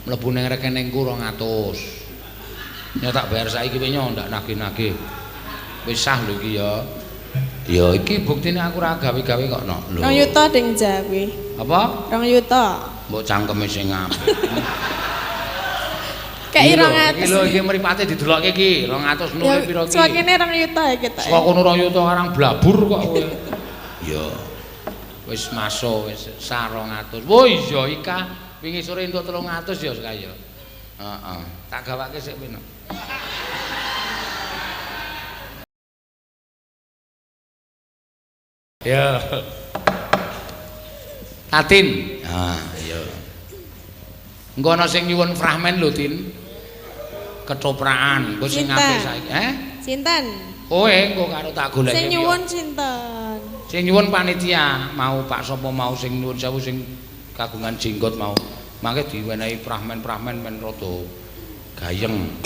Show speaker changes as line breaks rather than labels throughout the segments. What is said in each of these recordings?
Mlebu ning rekeningku 200. Ya tak bayar saiki kowe nyo ndak nagih-nagih. Wis sah lho iki ya. Ya iki buktine aku ora gawe-gawe kok no. Lho.
2 yuta ding Jawi.
Apa?
2 yuta.
Mbok cangkeme sing apik.
Kei 200.
Iki lho iki mripate didelokke iki 200 nule pira iki.
Saka kene 2 yuta ya kita.
Saka kono 2 yuta arang blabur kok kowe. Ya. Wis masuk wis sah 200. Wo iya Ika wingi sore entuk 300 ya kaya. Heeh. Tak gawake sik kowe. Ya. Tatin. Ah, iya. Engko ana sing nyuwun fragmen lho, Tin. Ketoprakan, engko sing apik saiki. Eh?
Sinten?
Kowe engko karo tak goleki.
Sing nyuwun sinten?
Sing nyuwun panitia, mau Pak sapa mau sing nyuwun sewu sing kagungan jenggot mau. Mangke diwenehi fragmen-fragmen men rada gayeng.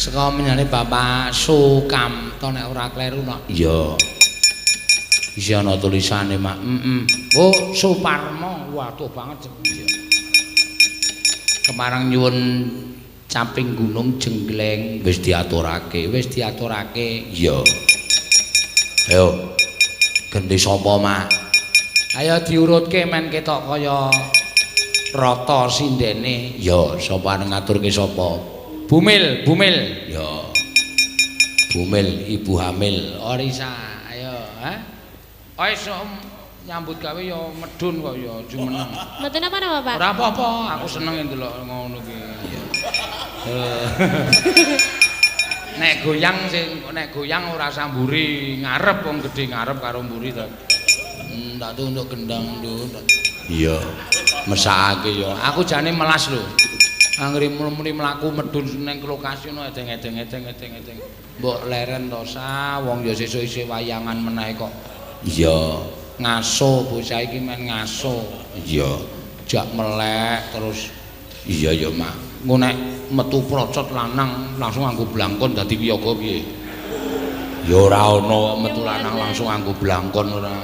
Saka menyane Bapak Sukamto nek ora kleru no. Iya. Isih ana tulisane, Mak. Heeh. Oh, Suparmo. Waduh banget. Iya. Kemarang nyuwun caping gunung jenggleng wis diaturake, wis diaturake. Iya. Ayo. Genti sapa, Mak? Ayo diurutke men ketok kaya rata sindene. Ya, sapa arep ngaturke sapa? Bumil, Bumil. Ya. Bumil, ibu hamil. Orisa, ayo, ha? Wis nyambut gawe ya medun kok ya jumeneng.
Mboten apa-apa, Pak?
Ora apa-apa, aku seneng ndelok ngono ki. Iya. Nek goyang sing nek goyang ora samburi ngarep wong gedhe ngarep karo mburi to. Tak tunduk gendang nduk. Iya. Mesakake ya. Aku jane melas lho. Anggere muni mlaku medun ning lokasi ngono edeng-edeng-edeng-edeng. Mbok leren to sa, wong ya sesuk isih wayangan meneh kok. Iya. Ngaso bocah iki men ngaso. Iya. Jak melek terus. Iya ya, Mak. Engko nek metu procot lanang langsung nganggo blangkon dadi wiyaga piye? Ya ora ana metu lanang langsung nganggo blangkon ora.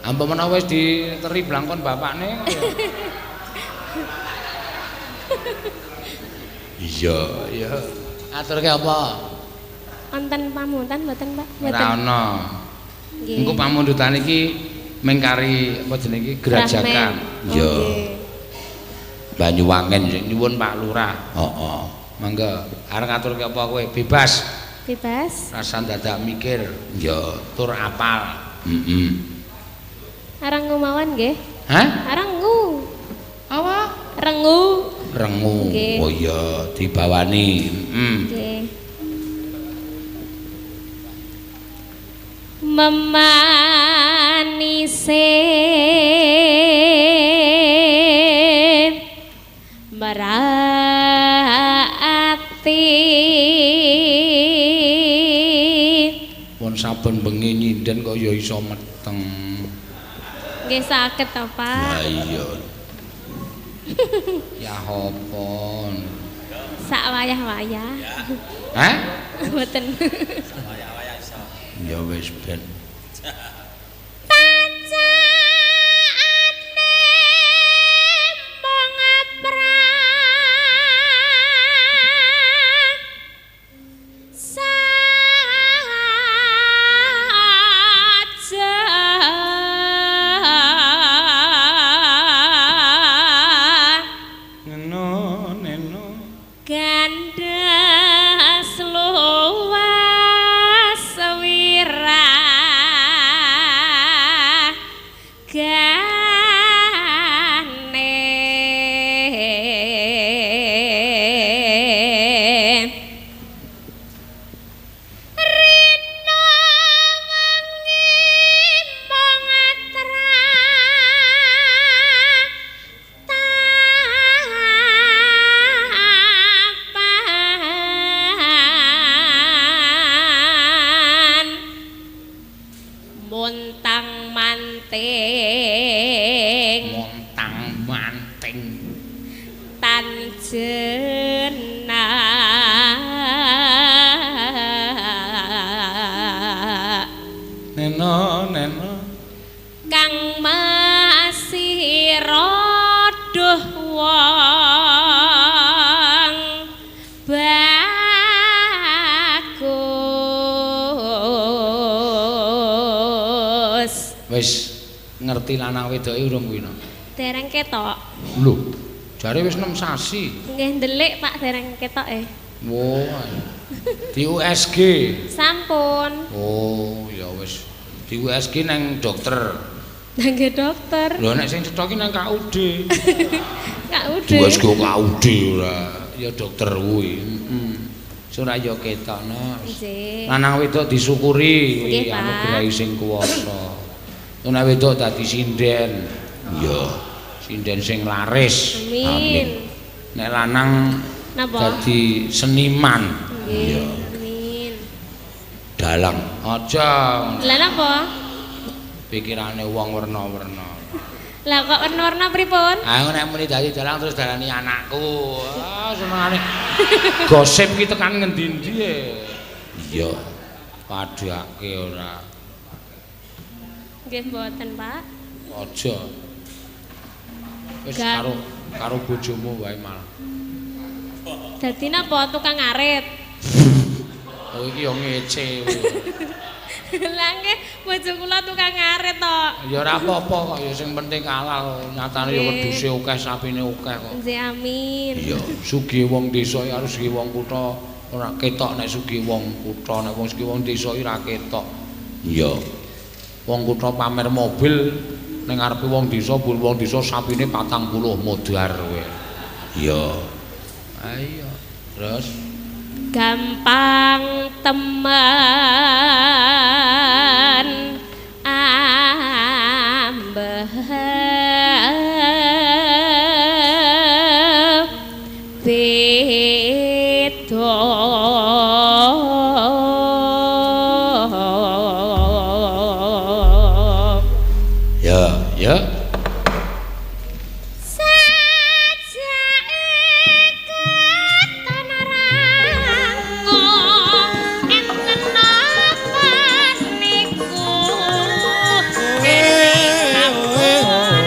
Ampun menawa wis diteri blangkon bapakne kok ya. Iya, iya. Aturke apa?
Wonten pamundutan mboten, Pak?
Ora ana.
Nggih.
Engko pamundutan iki mengkari apa jenenge iki Grajagan. Iya. Banyuwangen sing nyuwun Pak Lurah. Heeh. Mangga arep ngaturke apa kowe? Bebas.
Bebas.
Rasa dadak mikir. Iya, tur apal. Heeh.
Arangu mawon nggih.
Hah?
Arangu.
Apa?
Rengu.
Rengu.
Nggih.
Oh iya, dibawani. Heeh.
Nggih. Memanise Lara ati.
Pun saben bengi nyinden kok ya iso meteng.
Nggih saged to, Pak.
Lah iya. Ya apa?
Sak wayah-wayah.
Hah?
Mboten.
Ya wis ben.
Tancane mung saja.
Neno neno.
Gandas luas wirah gane rina wengi mung tratapan montang manting
Montang manting.
Tan jenak
Neno neno.
Kang masih rodoh wong bagus.
Wis ngerti lanang wedoke urung kuwi no?
Dereng ketok.
Lho, jare wis 6 sasi.
Nggih ndelik Pak, dereng ketok eh.
Wah. Di USG.
Sampun.
Oh, ya wis. Di USG nang dokter.
Nggih dokter.
Lho nek sing cetha ki nang KUD.
Kak
Di
Ude.
USG KUD ora. Ya dokter kuwi. Heeh. Ora ya ketokno.
Nggih.
Lanang wedok disyukuri kuwi
Nggih, Pak.
anugerah sing kuwasa. Nek wedok dadi sinden. Iya. Sinden sing laris.
Amin.
Nek lanang
Napa?
dadi seniman.
Nggih. Amin.
Dalang. Aja
Lah napa?
pikirane wong werna-werna.
Lah kok werna-werna pripun?
Aku nek muni dadi dalang terus darani anakku. Ah senengane gosip ki tekan ngendi-endi e. Iya. Padhake ora.
Nggih mboten, Pak.
Aja. Wis
Gak.
karo karo bojomu wae malah.
Dadi napa tukang ngarit?
Oh iki yo ngece.
Lah nggih bojo kula tukang ngarit to.
Ya ora apa-apa kok ya sing penting halal. Nyatane ya
Nggih.
wedhuse akeh, sapine akeh kok.
Nggih amin.
Iya, sugih wong desa ya harus sugih wong kutha ora ketok nek sugih wong kutha, nek wong sugih wong desa ora ketok. Iya. Wong kutha pamer mobil ning ngarepe wong desa, bul wong desa sapine 40 modar kowe. Iya. Ayo. Terus
Gampang temen ambeh beda.
Ya, ya.
Sajake keton rango enten napa niku sampun.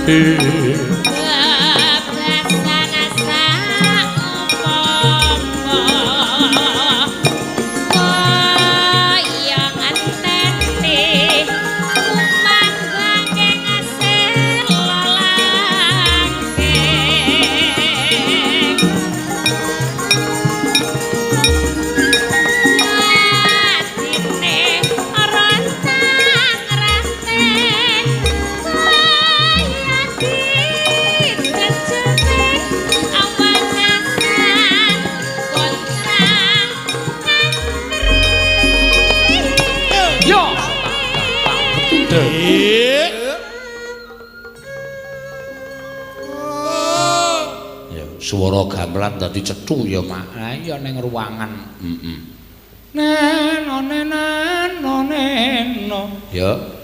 Yo. Ya, swara gamelan dadi cethu ya, Mak. Ha iya ning ruangan. Heeh. Neno neno neno. Ya.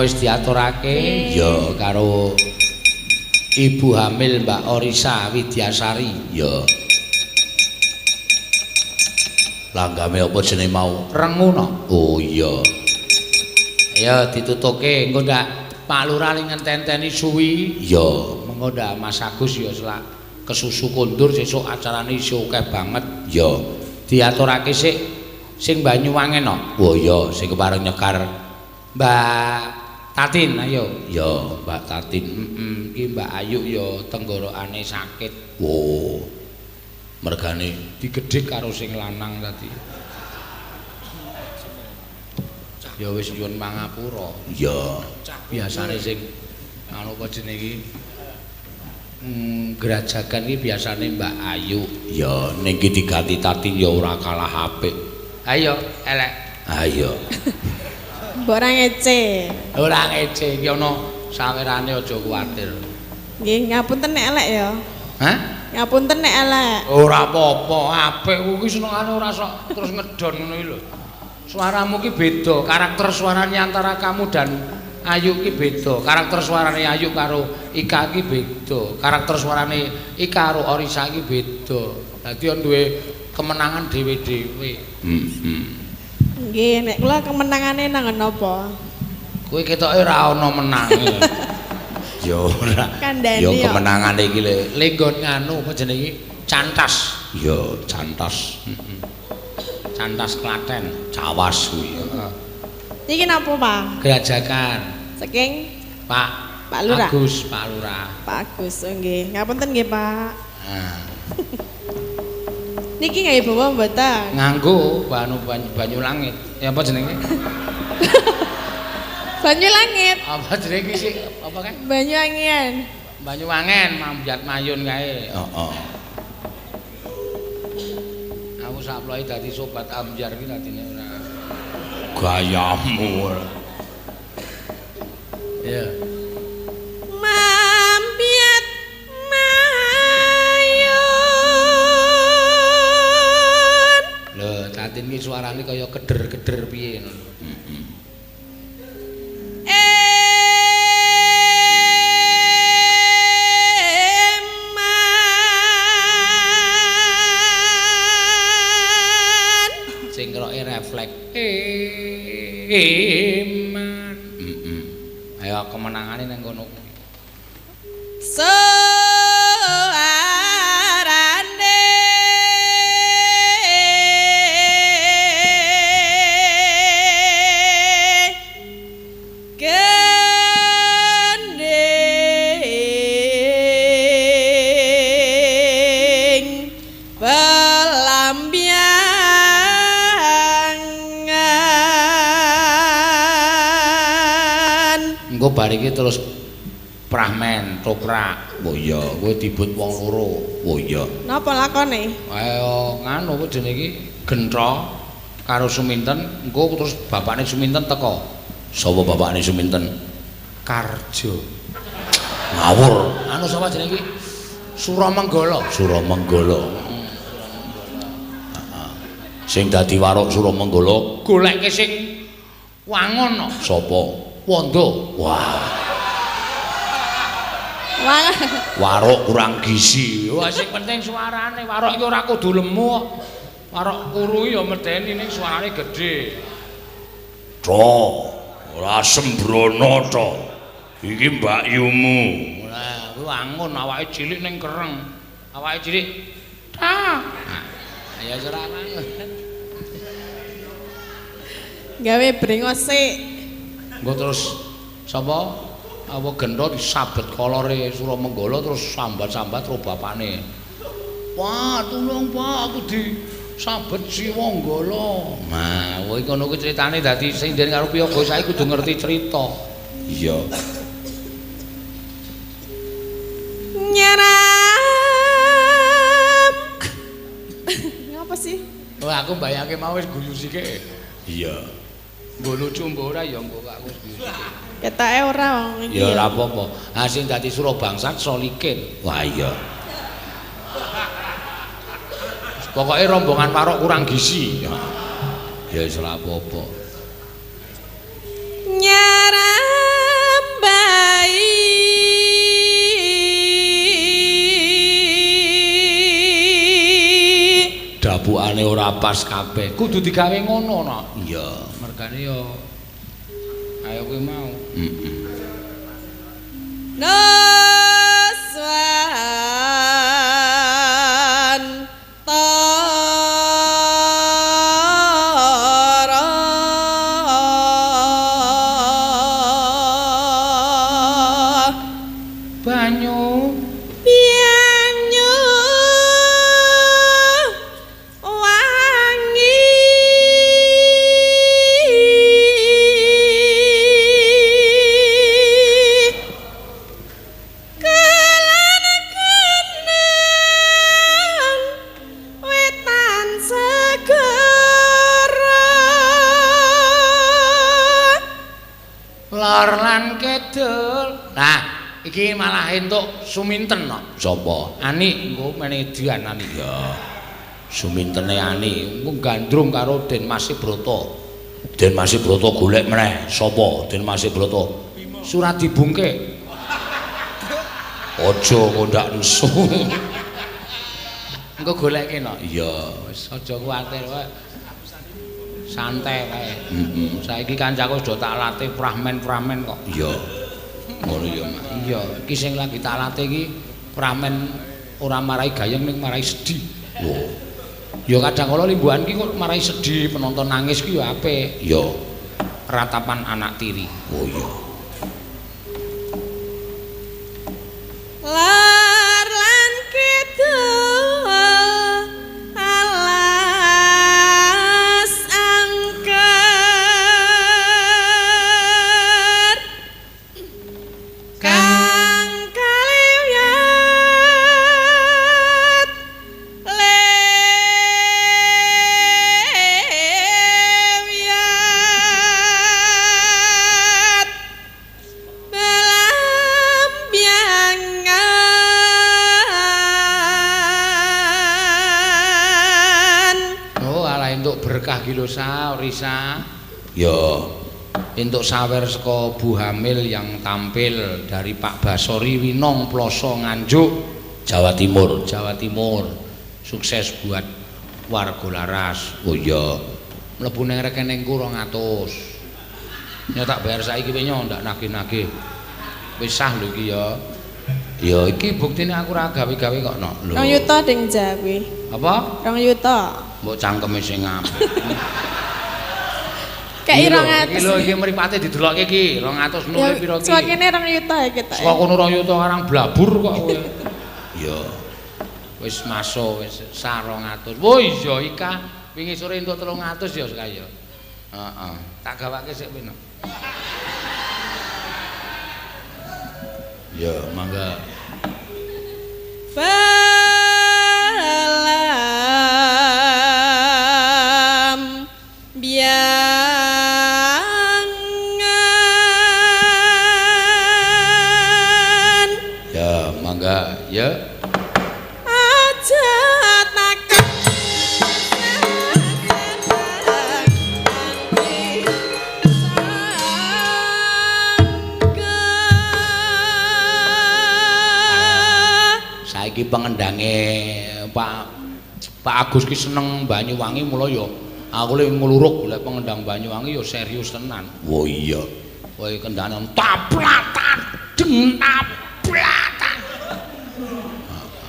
Wis diaturake ya karo ibu hamil Mbak Orisa Widyasari ya. Langgame apa jenenge mau? Rengu no? Oh iya. Ya ditutuke engko ndak Pak Lurah ling ngenteni suwi. Ya, mengko ndak Mas Agus ya selak kesusu kondur sesuk acarane isih akeh banget. Ya, diaturake sik sing Banyuwangen no. Oh iya, sing kepareng nyekar Mbak Tatin ayo. Ya, Mbak Tatin. Heeh, iki Mbak Ayu ya tenggorokane sakit. Oh. Mergane digedhek karo sing lanang tadi. Ya wis nyuwun pangapura. Iya. Biasane sing anu apa jenenge iki? Grajagan iki biasane Mbak Ayu. Ya ning iki diganti Tatin ya ora kalah apik. Ayo elek. Ayo.
Mbok ora ngece.
Ora ngece iki ana sawerane aja kuwatir.
Nggih, ngapunten nek elek ya.
Hah?
Ngapunten nek elek.
Ora apa-apa, apik kuwi senengane ora sok terus ngedon ngono iki lho. Suaramu ki beda, karakter suaranya antara kamu dan Ayu ki beda. Karakter suarane Ayu karo Ika ki beda. Karakter suarane Ika karo Orisa ki beda. Dadi yo duwe kemenangan dhewe-dhewe. Heeh.
Nggih, nek kula kemenangane nang napa?
Kowe ketoke ora ana menange. Ya ora.
Kandhane
Ya
ya.
kemenangane iki le. Lenggon nganu apa jenenge iki? Cantas. Ya cantas. Heeh. Cantas Klaten, Cawas kuwi. Heeh.
Niki napa, Pak?
Grajagan.
Saking
Pak
Pak Lurah.
Agus, Pak Lurah.
Pak Agus, oh nggih. Ngapunten nggih, Pak.
Nah,
Niki nggih bawa mboten?
nganggo banu banyu langit. Ya apa jenenge?
Banyu langit,
Apa jenenge iki sih? Apa kan?
banyu angin.
Banyu wangen, mambiat mayun kae. Heeh. Aku saploe dadi sobat ambyar iki dadine ora. Gayamu ora. Ya.
Mambiat mayun.
Lho, Tatin ki suarane kaya keder-keder piye ngono.
Eman.
Sing kroke refleks. Eman. Heeh. Ayo kemenangane nang kono kuwi.
Suarane gending pelambiangan.
Engko bar iki terus prahmen, toprak. Oh iya, kowe dibut wong loro. Oh iya.
Napa lakone?
Ayo nganu apa jenenge iki? Gentha karo Suminten, engko terus bapakne Suminten teko. Sapa bapakne Suminten? Karjo. Ngawur. Anu sapa jenenge iki? Suramenggala. Suramenggala. Sing dadi warok Suramenggala goleke sing wangun no. Sapa? Wondo. Wah,
Wah,
warok kurang gizi. Wah, sing penting suarane. Warok iki ora kudu lemu kok. Warok kuru ya medeni ning suarane gedhe.
To, ora sembrono to. Iki mbakyumu.
Lah, kuwi wangun awake cilik ning kereng. Awake cilik. Ta. Nah, ya ora wangun.
gawe brengos sik.
Engko terus sapa? Apa gentha disabet kolore Suramenggala terus sambat-sambat karo bapakne. Pak, tulung Pak, aku disabet Siwanggala. Nah, kowe ngono kuwi critane dadi sing den karo piyaga saiki kudu ngerti cerita.
Iya.
Nyeram. Ngapa sih?
Wah, aku mbayangke mau wis guyu sithik.
Iya.
Nggo lucu mbok ora ya nggo aku wis guyu sithik.
Ketoke ora wong iki.
Ya ora apa-apa. Ha sing dadi Surabangsat Solikin.
Wah iya.
Pokoke rombongan warok kurang gizi. Ya wis ora apa-apa.
Nyeram bayi.
Dapukane ora pas kabeh. Kudu digawe ngono no.
Iya.
Mergane ya ayo kuwi mau.
Heeh.
Nuswan tara
Banyu
banyu
Lor lan kidul. Nah, iki malah entuk suminten no.
Sapa?
Ani engko meneh edian Ani.
Ya.
Sumintene Ani engko gandrung karo Den Mas Broto.
Den Mas Broto golek meneh. Sapa? Den Mas Broto.
Surat dibungke.
Aja ngondak nesu.
Engko goleke no.
Iya.
Wis aja kuwatir wae. Santai wae.
Heeh.
Saiki kancaku wis do tak latih pramen-pramen kok.
Iya. Ngono ya, Mas.
Iya, iki sing lagi tak latih iki pramen ora marai gayeng ning marai sedih.
Lho.
Ya kadang kala limbuhan ki kok marai sedih, penonton nangis ki ya apik.
Iya.
Ratapan anak tiri.
Oh iya.
Lor lan kidul alas angker kang kaliwat lewat belambiangan.
Oh, alah entuk berkah ki lho Sa, Risa.
Ya.
Entuk sawer saka Bu Hamil yang tampil dari Pak Basori Winong Ploso Nganjuk,
Jawa Timur.
Jawa Timur. Sukses buat warga Laras.
Oh iya.
Mlebu ning rekeningku 200. Nyo tak bayar saiki kowe nyo ndak nagih-nagih. Wis sah lho iki ya.
Ya
Iki buktine aku ora gawe-gawe kok no.
Lho.
2 yuta ding Jawi.
Apa?
2 yuta.
Mbok cangkeme sing apik.
Kei
Iki lho,
200.
Iki lho iki mripate didelokke iki, 200 nule pira iki?
Swakene 2 yuta ya kita.
Saka kono 2 yuta arang blabur kok kowe.
Ya.
Wis masuk wis sah 200. Oh iya Ika, wingi sore entuk 300 ya saka ya. Heeh. Tak gawake sik kowe no.
Ya, mangga.
Balam biangan
Ya, mangga. Ya.
aja takut
Saiki pengendange Pak Agus ki seneng Banyuwangi mula ya aku le ngluruk golek pengendang Banyuwangi ya serius tenan.
Oh iya.
Kowe kendane taplatan deng taplatan.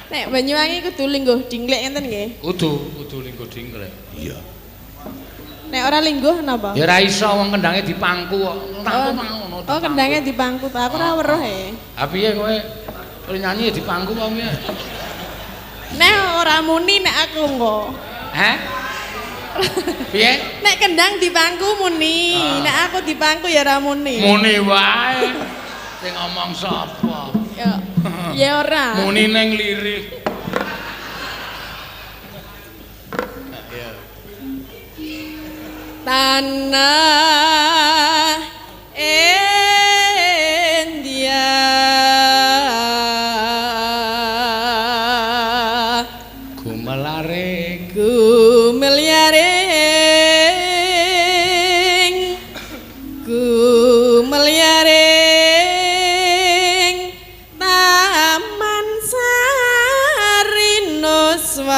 Nek Banyuwangi kudu lingguh dingklek ngenten nggih.
Kudu lingguh dingklek.
Iya.
Nek ora lingguh napa?
Ya ora iso wong kendange dipangku kok.
Oh,
ngono.
oh kendangnya dipangku ta aku ora weruh e.
Ha piye kowe? Kowe nyanyi ya dipangku apa piye?
Nek ora muni nek aku engko.
Heh? Piye?
Nek kendang dipangku muni, nek aku dipangku ya ora muni.
Muni wae. Sing ngomong sapa?
Ya, ya ora.
Muni ning lirik.
Tanah India
Gumelare
gumelyaring gumelyaring Taman Sari Nuswan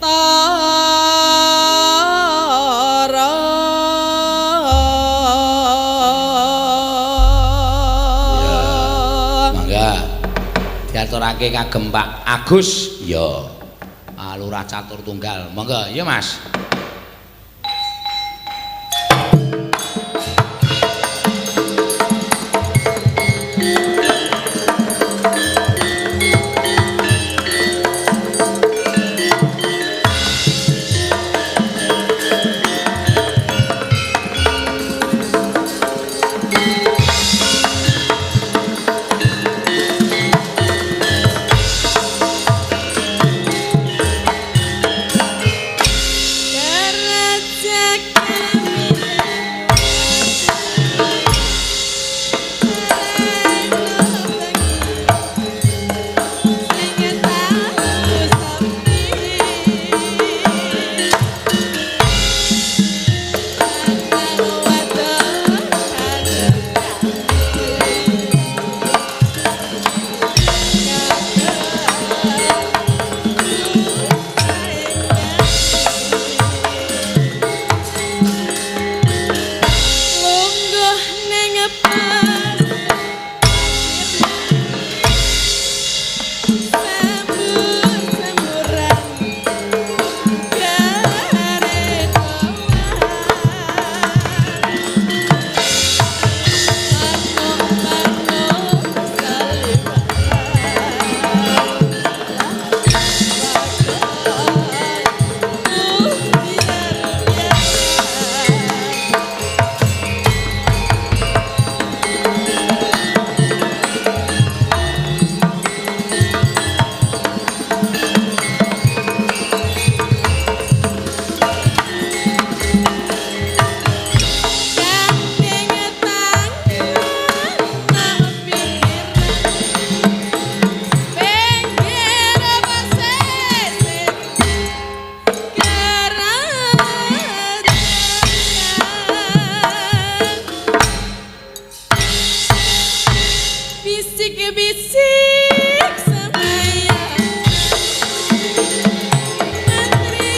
Tara.
Mangga. Diaturake kagem Pak Agus.
Ya.
Pak Lurah Catur Tunggal. Monggo, iya Mas.
Dadi Bisik-bisik semaya mantri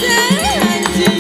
janji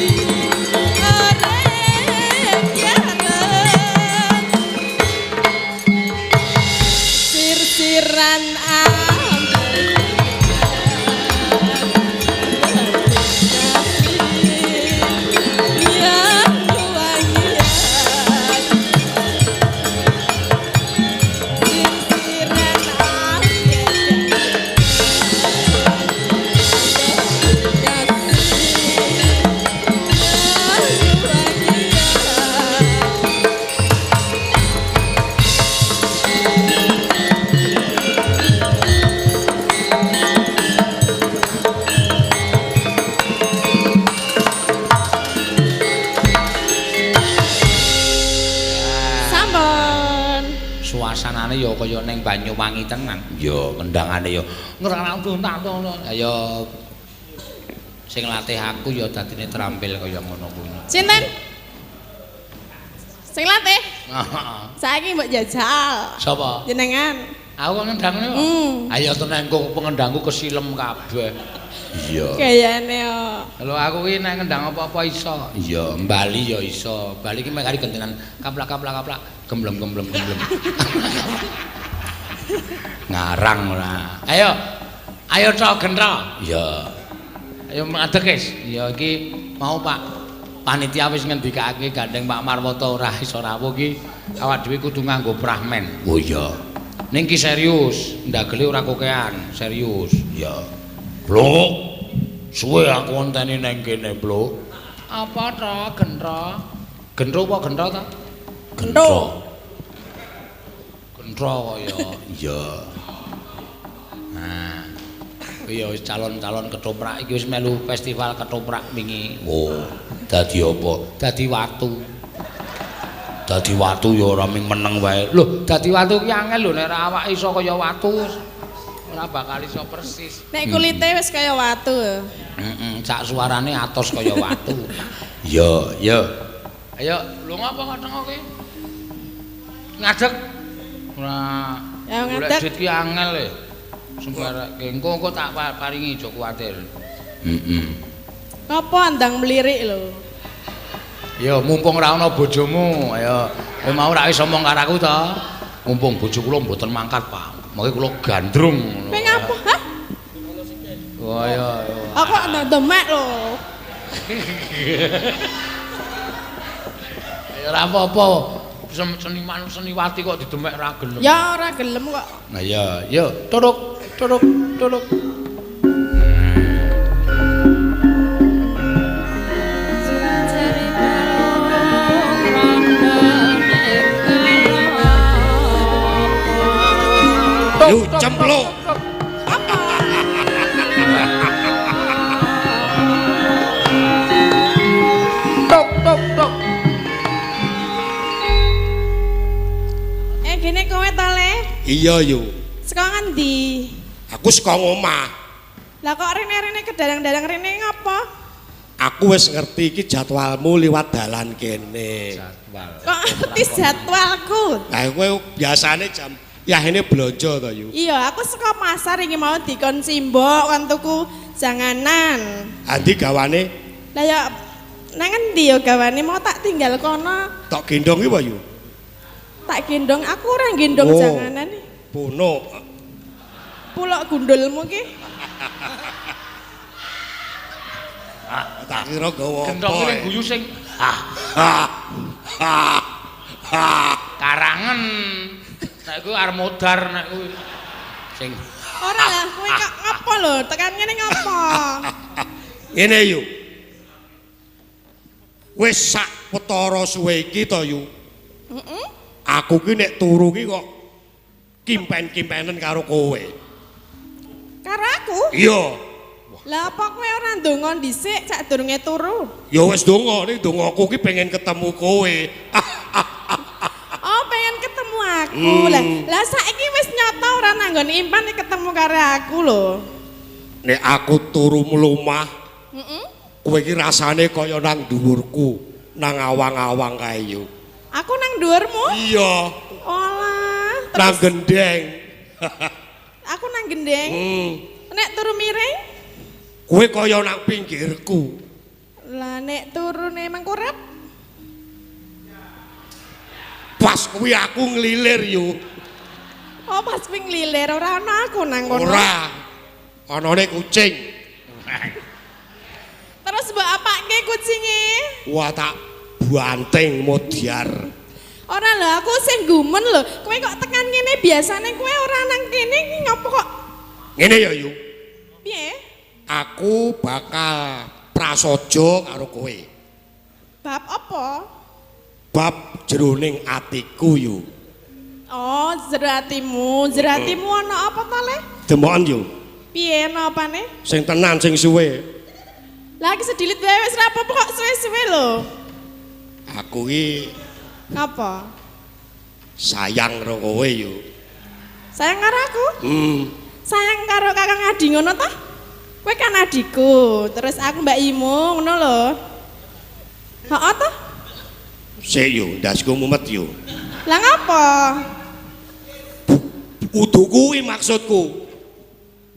Suasanane ya kaya ning Banyuwangi tenan. Ya kendangane ya ngrang-nang. Ayo sing latih aku ya dadine terampil kaya ngono kuwi.
Sinten? Sing latih? Saiki mbok jajal.
Sapa?
Jenengan.
Aku kok ngendang ngene kok. Ayo tenan kok pengendangku kesilem kabeh.
Iya.
Gayane kok.
Lho aku ki nek ngendang apa-apa iso.
Iya,
Bali ya iso. Bali ki mek kari gentenan kaplak-kaplak-kaplak, gemblem-gemblem-gemblem. Ngarang ora. Ayo. Ayo tok gentro.
Iya.
Ayo ngadeg wis. Ya iki mau Pak panitia wis ngendikake gandeng Pak Marwoto ora iso rawuh iki awak dhewe kudu nganggo prahmen.
Oh iya.
Ning ki serius, ndagele ora kokean, serius.
Iya. Blok. Suwe aku ngenteni nang kene, Blok.
Apa to, gentro? Gentro apa gentro to?
Gentro.
Gentro kok ya.
Iya.
Nah. Iya wis calon-calon ketoprak iki wis melu festival ketoprak wingi.
Oh, dadi apa?
Dadi watu.
Dadi watu ya ora ming meneng wae.
Lho, dadi watu ki angel lho nek ora awake iso kaya watu ora bakal iso persis.
Nek kulite wis kaya watu.
Heeh, sak suarane atos kaya watu.
Iya, iya.
Ayo, lho ngapa kok tengok ki? Ngadeg. Ora.
Ya,
Golek
ngadeg.
duit ki angel e. Sembarake engko engko tak paringi aja kuwatir. Heeh.
Ngopo andang mlirik lho?
Ya mumpung ora ana bojomu, ayo. Kowe mau ra wis omong karo aku to. Mumpung bojo kula mboten mangkat, Pak. Mangke kula gandrung ngono.
Kowe ngapa? Hah?
Oh iya, iya.
Aku kok ndang demek lho.
Ya ora apa-apa. Seniman seniwati kok didemek ora gelem.
Ya ora gelem kok.
Nah iya, yo turuk turuk turuk.
Yu cempluk.
Tok tok tok.
Eh gene kowe to, Le?
Iya yu.
Saka ngendi?
Aku saka omah.
Lah kok rene-rene kedarang-darang rene ngopo?
Aku wis ngerti iki jadwalmu liwat dalan kene.
Jadwal.
Kok ngerti jadwalku?
Lah kowe biasane jam ya ini blonjo to yu.
Iya, aku saka pasar iki mau dikon simbok kon tuku janganan.
Andi gawane
Lah ya nang endi ya gawane mau tak tinggal kono,
tok gendong iki apa yu?
tak gendong aku ora gendong
Oh.
janganan.
Puno.
Pulok gundulmu ki.
Tak kira gawa apa.
Gendong ning guyu sing
Ha ha ha.
karangan. Nek kuwi arep modar nek kuwi. Sing
Ora lah, kowe kok ngopo lho? Tekan ngene ngopo?
Ngene yu. Wis sak petara suwe iki to yu.
Heeh.
Aku ki nek turu ki kok kimpen-kimpenen karo kowe.
Karo aku?
Iya.
Lah apa kowe ora ndonga dhisik sadurunge turu?
Ya wis donga, ning dongaku ki pengen ketemu kowe.
Oh, pengen ketemu aku. Lah, lah saiki wis nyata ora nanggon impan nek ketemu karo aku lho.
Nek aku turu mlumah,
Heeh.
kowe iki rasane kaya nang dhuwurku, nang awang-awang kae yo.
Aku nang dhuwurmu?
Iya,
Olah,
nang
terus
gendeng.
aku nang gendeng.
Hmm.
Nek turu miring?
Kowe kaya nang pinggirku.
Lah nek turune mangkurep?
Pas kuwi aku nglilir yo.
Oh, pas kuwi nglilir ora ana aku nang kono.
Ora. Anane kucing.
Terus mbok apake kucinge?
Wah tak banting modyar.
Ora lho, aku sing gumun lho. Kowe kok tekan ngene biasane kowe ora nang kene iki ngopo kok?
Ngene ya yu.
Piye?
Aku bakal prasaja karo kowe.
Bab apa?
Bab jroning atiku yu.
Oh, jero atimu. Jero atimu ana apa to, Le?
Demokan yu.
Piye ana apane?
Sing tenan sing suwe.
Lah iki sedilit wae wis ra apa-apa kok suwe-suwe lho.
Aku ki
Ngapa?
sayang karo kowe yu.
Sayang karo aku?
Hmm.
Sayang karo Kakang Adi ngono ta? Kowe kan adikku, terus aku Mbak Imu ngono lho. Heeh ta?
Sik yu, ndasku mumet yu.
Lah ngapa?
Kudu kuwi maksudku.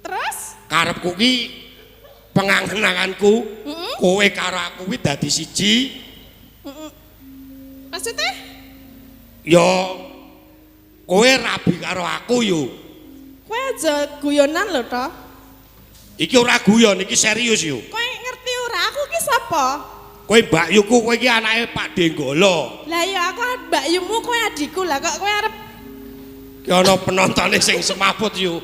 Terus?
Karepku ki pengangen-anganku kowe karo aku kuwi dadi siji.
Maksudnya?
Ya kowe rabi karo aku yu.
Kowe aja guyonan lho to.
Iki ora guyon, iki serius yu.
Kowe ngerti ora aku ki sapa?
Kowe Mbak Yuku, kowe iki anake Pak Denggolo.
Lah ya aku Mbak Yumu kowe adikku lah kok kowe arep
Ki ana penontone sing semaput yu.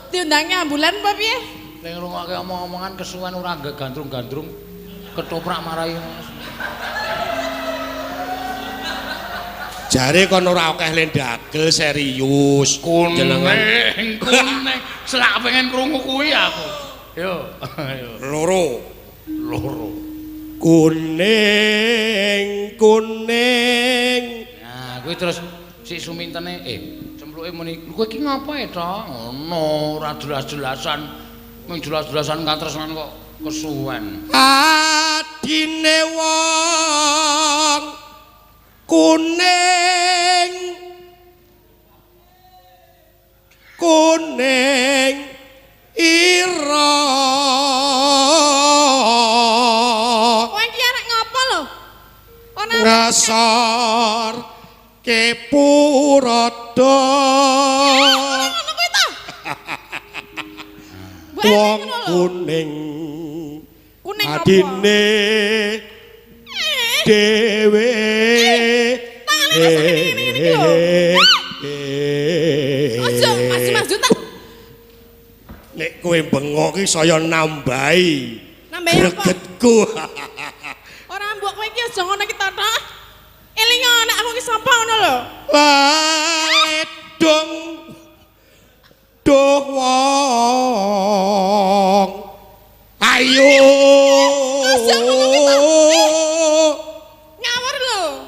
diundangi ambulan apa piye?
Ning ngrungokke omong-omongan kesuwen ora gandrung-gandrung ketoprak marai.
Jare kon ora akeh lendagel serius. Jenengan
Kuning, kuning. Selak pengen krungu kuwi aku. Yo, ayo.
loro.
Loro.
Kuning, kuning.
Nah, kuwi terus si sumintene cempluke muni, "Kowe iki ngapa e, to?" Ngono, ora jelas-jelasan. Mung jelas-jelasan katresnan kok kesuwen.
Adine wong Kuning kuning ira.
Kowe iki arek ngopo lho? Ora
ngesor ke purada.
Ngono kuwi ta?
Wong kuning
kuning apa?
Adine dhewe.
Tangane rasa ngene ngene iki lho. Aja maju-maju ta.
Nek kowe bengok iki saya nambahi.
Nambahi apa?
Gregetku.
Ora mbok kowe iki aja ngono iki to, Tok. Eling nek aku iki sapa ngono lho.
Ledong duh wong. Ayo.
Ngawur lho.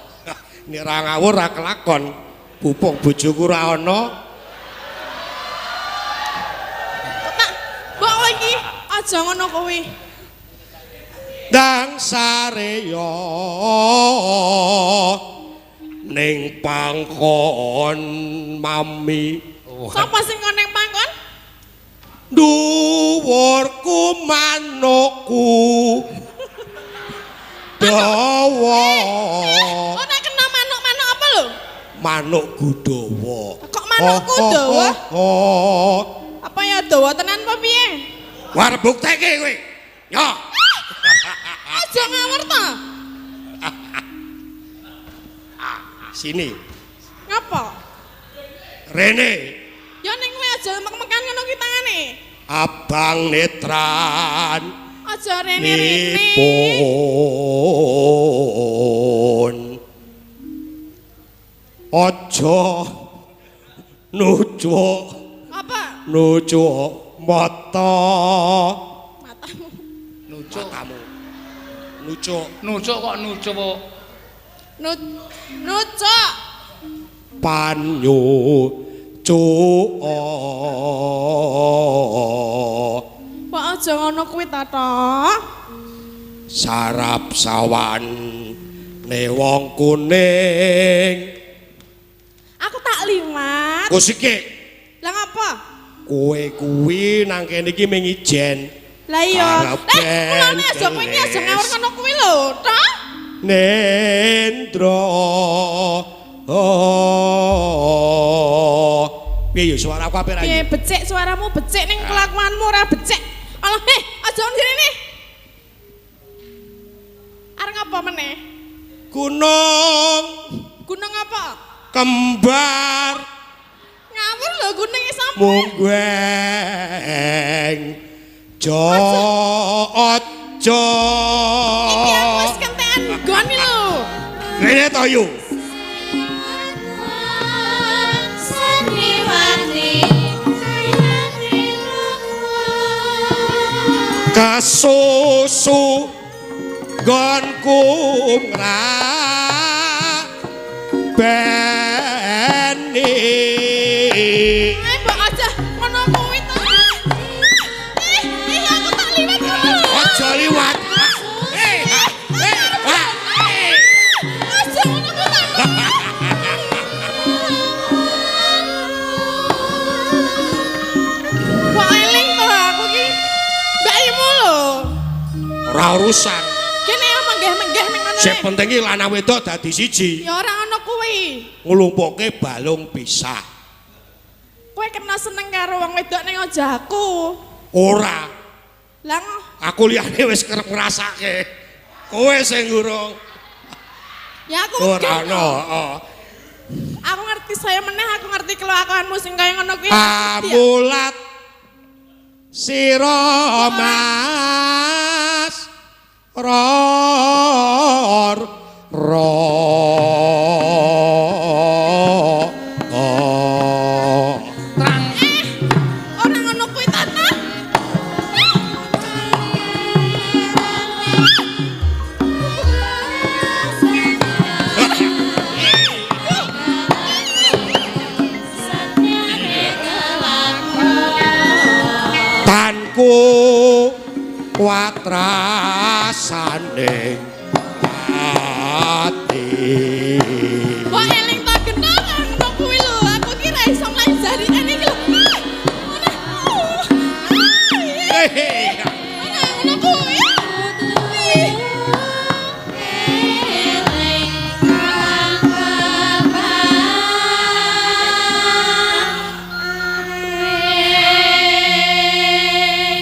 Nek ra ngawur ra kelakon. Pupuk bojoku ra ana.
Tak mbok kowe iki aja ngono kuwi.
Dang sareya ning pangkon mami.
Sapa sing kon ning pangkon?
Dhuwurku manukku dawa.
Ora kena manuk-manuk apa lho?
Manukku dawa.
Kok manukku dawa? Apa ya dawa tenan apa piye?
War bukteke kowe. Yo.
Aja ngawur ta.
Sini.
Ngapa?
Rene.
Ya ning kowe aja mek-mekan ngono ki tangane.
Abang netran.
Aja rene-rene.
Nipun. Aja nucuk.
Apa?
Nucuk mata.
Matamu.
Nucuk.
Matamu. Nucuk.
Nucuk kok nucuk.
Nucuk.
Panyu cuk.
Kok aja ngono kuwi ta, Tok?
Sarap sawan ne wong kuning.
Aku tak liwat.
Kusike.
Lah ngapa?
Kowe kuwi nang kene iki mung ijen.
Lah iya. Mulane aja kowe iki aja ngawur ngono kuwi lho, Tok.
Nendra. Piye yo suaraku apik ra?
Piye becik suaramu becik ning kelakuanmu ora becik. Alah, aja ngene. Arep ngapa meneh?
Gunung.
Gunung apa?
Kembar.
Ngawur lho gununge sapa?
Munggueng. Jo aja.
Iki aku wis kentekan nggon lho.
Rene to yu. Kasusu nggonku ngrabeni.
Mbok aja ngono kuwi to. Ih, aku tak liwat lho.
Aja liwat.
Aja ngono kuwi to. Mbok eling to aku ki. Mbak-imu lho.
Ora urusan.
Kene ya menggeh-menggeh ning ngono.
Sing penting iki lanang wedok dadi siji.
Ya ora ngono kuwi.
Nglumpukke balung pisah.
Kowe kena seneng karo wong wedok ning aja aku.
Ora.
Lah
aku liyane wis kerep ngrasake. Kowe sing urung.
Ya aku
ora ono, heeh.
Aku ngerti saya meneh, aku ngerti kelakuanmu sing kaya ngono kuwi.
Amulat sira Mas ror ro.
Trang.
Ora ngono kuwi ta, ta?
Tanku kuat rasane ati.
Wah eling ta genah ngono kuwi lho. Aku ki ra iso mlayu jarine iki lho. Ora ngono kuwi.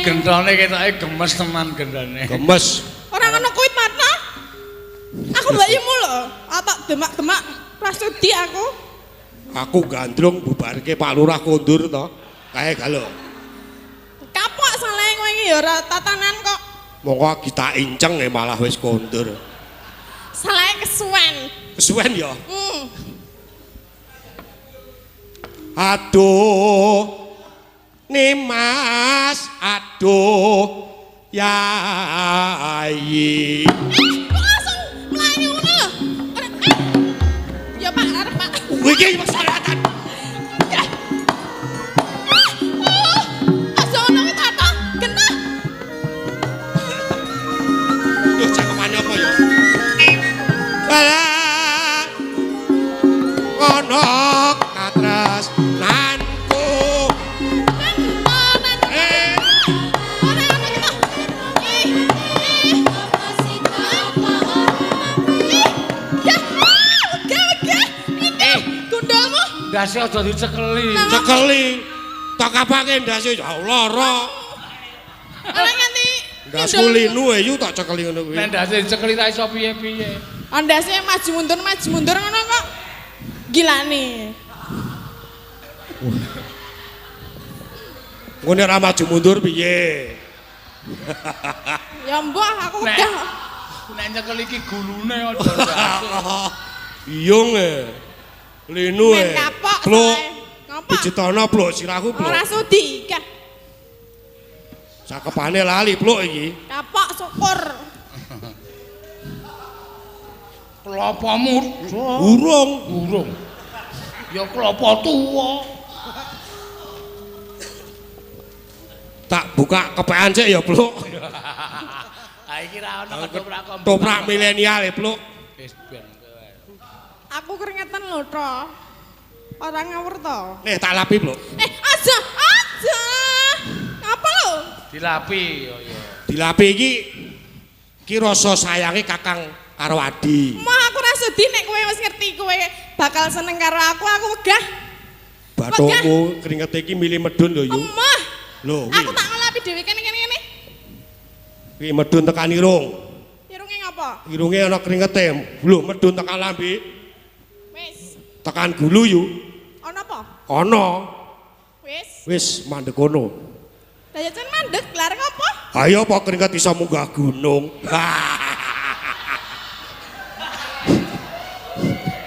Gentone ketoke gemes tenan gentone.
Gemes.
Ora ngono kuwi Marta. Aku mbakyumu lho, atak demak-demak ra sudi aku.
Aku gandrung bubarke Pak Lurah kondur to. Kae galo.
Kapok salahe kowe iki ya ora tatanan kok.
Monggo kita inceng e malah wis kondur.
Salahe kesuwen.
Kesuwen ya. Aduh. Nimas, aduh. Yai.
Kok langsung mlayu ngono lho? Ora Ya Pak, arep Pak.
Iki masalahkan.
Aja ngono kuwi ta, genah.
Duh, cakepane apa ya? Alah. Ngono katresnanku.
Ora ngono ki ta. Ih, ih. Ih, ya, wegah, wegah. Iki gundulmu.
Ndase aja dicekeli.
Cekeli. Tak kapake ndase ya lara.
Ora nganti
Ndasku linu e yu tak cekeli ngono kuwi.
Nek ndase dicekeli ra iso piye-piye.
Andase maju mundur ngono kok. Gilane.
Ngene ora maju mundur piye?
Ya mbah aku
Nek
wegah.
nek nyekel iki gulune aja ndase.
Iyung e. Linu
Men
e.
kapok
Pluk.
salahe. Ngopo?
Pijetono pluk sirahku pluk.
Ora sudi, gah.
Cakepane lali pluk iki.
Kapok syukur.
Klopomu
Urung.
urung. Ya klopo tuwa.
Tak buka kepean sik ya pluk.
Ha iki ra ono ketoprak kok.
Toprak milenial e pluk.
Wis ben kowe.
Aku keringetan lho, to. Ora ngawur to.
Nih tak lapi pluk.
Aja, aja. Ngapa lho?
Dilapi yo yo.
Dilapi iki iki rasa sayange kakang karo adi.
Mah aku ora sudi nek kowe wis ngerti kowe bakal seneng karo aku, aku wegah.
Bathukmu kringete iki milih medun lho yu.
Emah.
Lho
Aku
kuwi.
tak ngelapi dhewe kene kene kene.
Kuwi medun tekan irung.
Irunge ngopo?
Irunge ana kringete. Lho medun tekan lambe,
Wis.
tekan gulu yu.
Ana apa?
Ana.
Wis.
Wis mandek kono.
Lah ya jan mandek, lah arep ngopo?
Ayo apa keringet iso munggah gunung.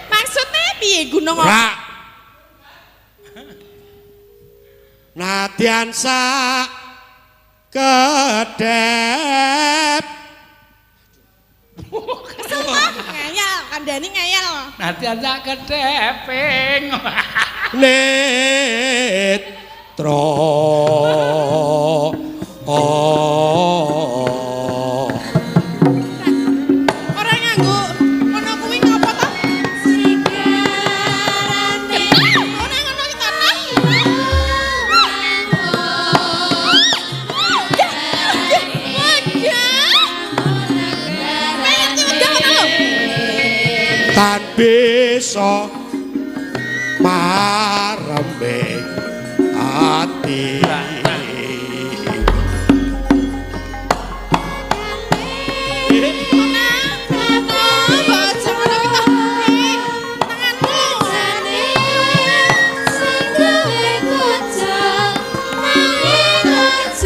Maksudnya piye gunung apa?
Ora. Nadyan sak kedep
Kesel ta? Ngeyel, kandhani ngeyel.
Nanti aja kedeping.
netra.
Ora nganggo ngono kuwi ngopo to? Ora ngono ki ta?
Tan bisa marembe ati.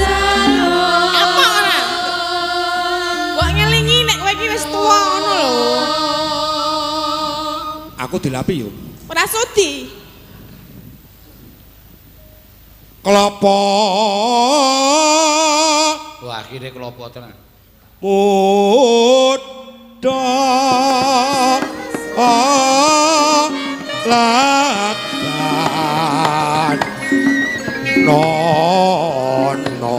Apa ora? Mbok ngelingi nek kowe iki wis tuwa ngono lho.
Aku dilapi yo.
Ora sudi.
Klopo
Wah, akhire klopo tenan.
muda lagan nono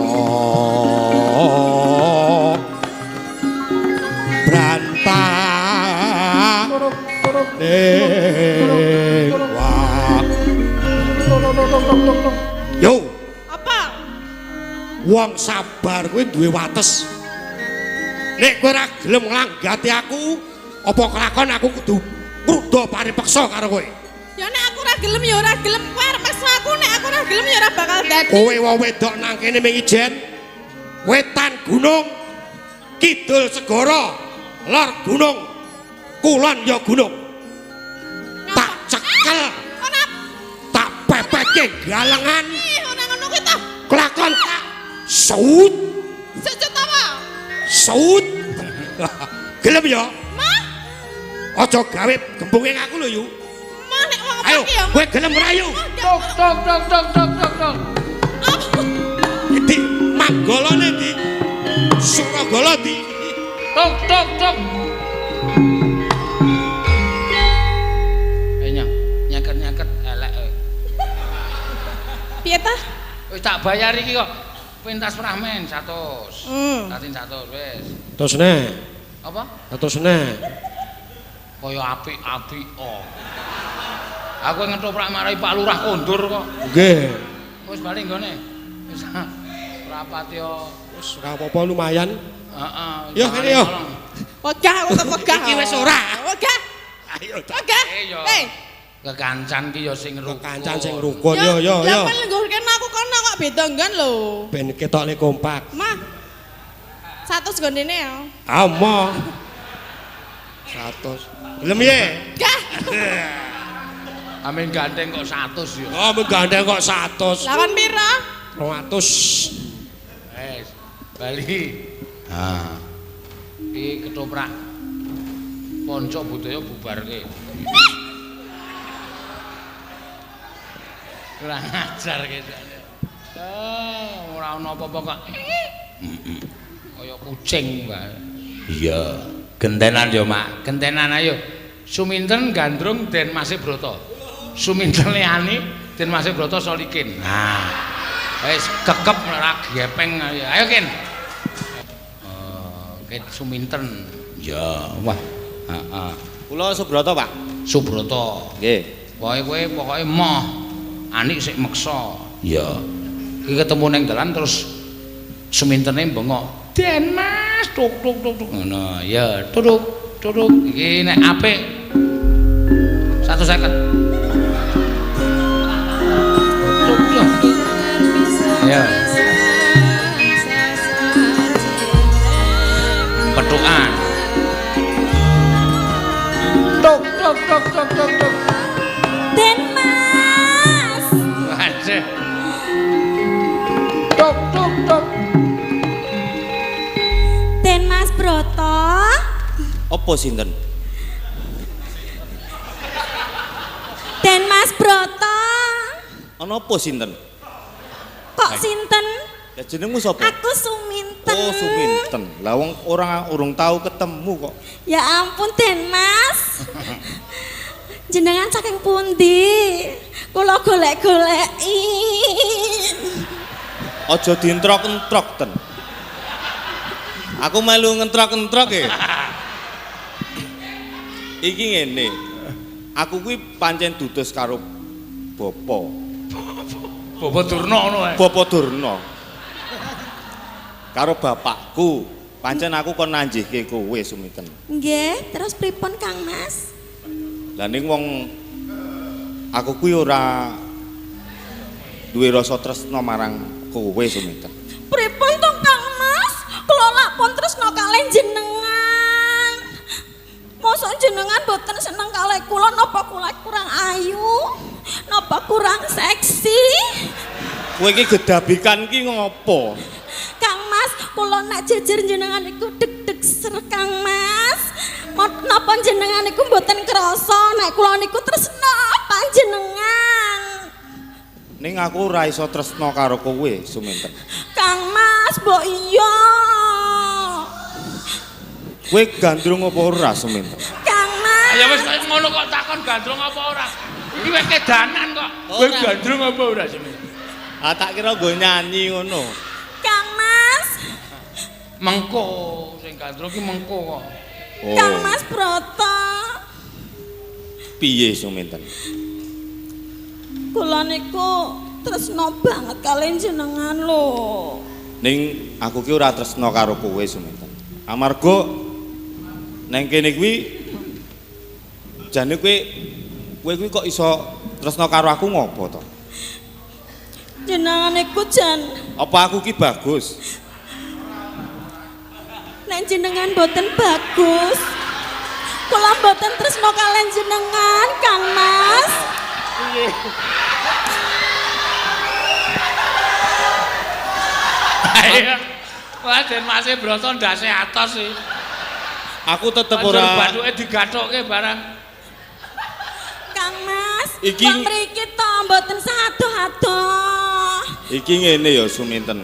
branta Wah. Yo,
Apa?
Wong sabar kuwi duwe wates. Nek kowe ora gelem nglanggati aku, apa kelakon aku kudu ngruda paripeksa karo kowe.
Ya nek aku ora gelem ya ora gelem, kowe arep maksa aku nek aku ora gelem ya ora bakal dadi.
Kowe wong wedok nang kene ming ijen. Wetan gunung, kidul segara, lor gunung, kulon ya gunung. Tak cekel,
Ora
tak pepetke galengan,
ih ora ngono kuwi ta.
kelakon tak saut,
Sujud apa?
Saut. Gelem ya?
Mah,
Aja gawe gembunge aku lho, Yu.
mah nek wong
Ayo,
iki ya.
kowe gelem ora, Yu?
Tok tok tok tok tok tok tok.
Di Manggolone di Suragala di.
Tok tok tok. Nyok, nyeket-nyeket elek kowe.
Piye ta?
Wis tak bayar iki kok. Pentas pramen 100. Tatin 100 wis.
Terus nek,
Apa?
terus nek.
Kaya apik-apik oh. Aku ngetoprak marai Pak Lurah kondur kok.
Nggih.
Wis bali nggone. Wis rapat yo.
Wis ora apa-apa lumayan.
Heeh.
Yo, kene yo.
Wegah aku kok wegah.
Iki wis ora.
Wegah.
Ayo ta.
Wegah.
Eh, yo.
Eh,
Kekancan ki yo sing rukun.
Kekancan sing rukun yo yo yo.
Lah lengguh kene aku kono kok beda nggon lho.
Ben ketokne kompak.
Mah. 100 gondene ya.
Amo. 100. Gelem ye?
Gah.
Amin gandeng kok 100 yo.
Oh, menggandeng kok 100.
Lawan pira?
200.
Wes, bali. Ha. Iki ketoprak Ponco budaya bubarke. Kurang ajar kesane. Eh, ora ono apa-apa kok. Kaya kucing wae. Iya, gentenan yo, Mak. Gentenan ayo. Suminten gandrung Den Mase Brata. Suminten liyane Den Mase Brata Solikin. Nah. Wis kekep ora gepeng ayo. Ayo Kin. Oh, ket Suminten. Ya, wah. Heeh.
Kula Subrata, Pak.
Subrata.
Nggih.
Pokoke kowe pokoke moh. Anik sik meksa. Iya. Iki ketemu ning dalan terus Sumintene bengok. Den Mas, tuk tuk tuk tuk. Ngono, ya, tutuk tutuk. Iki nek apik 150. Tuk tuk. Ya. Petukan. Tuk tuk tuk tuk tuk tuk.
Den Mas.
Waduh. Tuk tuk tuk.
Den Mas Broto.
Apa sinten?
Den Mas Broto.
Ana apa sinten?
Kok sinten?
Lah jenengmu sapa?
Aku Suminten.
Oh, Suminten. Lah wong ora urung tau ketemu kok.
Ya ampun Den Mas. Jenengan saking pundi? Kula golek-goleki.
Aja dientrok-entrok ten. Aku melu ngentrok-entrok e. Iki ngene. Aku kuwi pancen dudos karo bapa.
Bapa Durna ngono ae.
Bapa Durna. Karo bapakku. Pancen aku kon nanjihke kowe Suminten.
Nggih, terus pripun Kang Mas?
Lah ning wong aku kuwi ora duwe rasa tresna marang kowe Suminten.
Pripun to Kang Mas? Kula lak pun tresna kalih jenengan. Mosok jenengan boten seneng kalih kula napa kula kurang ayu? Napa kurang seksi?
Kowe iki gedabikan ki ngopo?
Kang Mas, kula nek jejer jenengan iku deg-deg ser Kang Mas. Napa jenengan niku mboten krasa nek kula niku tresna panjenengan.
Ning aku ora iso tresna karo kowe Suminten.
Kang Mas, mbok iya.
Kowe gandrung apa ora Suminten?
Kang Mas.
Ya wis kaya ngono kok takon gandrung apa ora. Iki wis kedanan kok. Kowe gandrung apa ora Suminten?
Ah tak kira nggo nyanyi ngono.
Kang Mas.
Mengko sing gandrung ki mengko kok.
Oh.
Kang Mas Broto.
Piye Suminten?
Kula niku tresno banget kalian jenengan lho.
Ning aku ki ora tresno karo kowe Suminten. Amarga neng kene kuwi jane kowe kuwi kok iso tresno karo aku ngopo to?
Jenengan niku jan
Apa aku ki bagus?
Nek jenengan boten bagus. Kula boten tresno kalian jenengan, Kang Mas.
Ayo. Wah, den Mase Broto ndase atos iki.
Aku tetep
Banjur
ora
bathuke digathukke barang.
Kang Mas,
Iki-
kok mriki to mboten sadoh-adoh.
Iki ngene ya Suminten.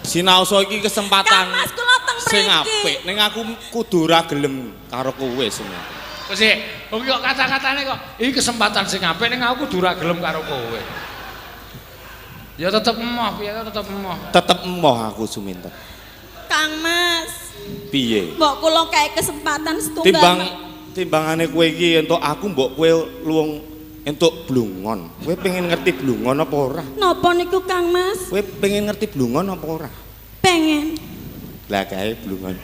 Sinaosa iki kesempatan
Kang Mas kula teng mriki.
sing apik ning aku kudu ora gelem karo kowe Suminten.
Wis kok kata-katane kok iki kesempatan sing apik ning aku kudu ora gelem karo kowe. Ya tetep emoh, piye tetep emoh.
Tetep emoh aku Suminten.
Kang Mas,
Piye?
mbok kula kae kesempatan setunggal.
Timbangane kowe iki entuk aku mbok kowe luwung entuk blungon. Kowe pengen ngerti blungon apa ora?
Napa niku Kang Mas?
Kowe pengen ngerti blungon apa ora?
Pengen.
Lah kae blungon.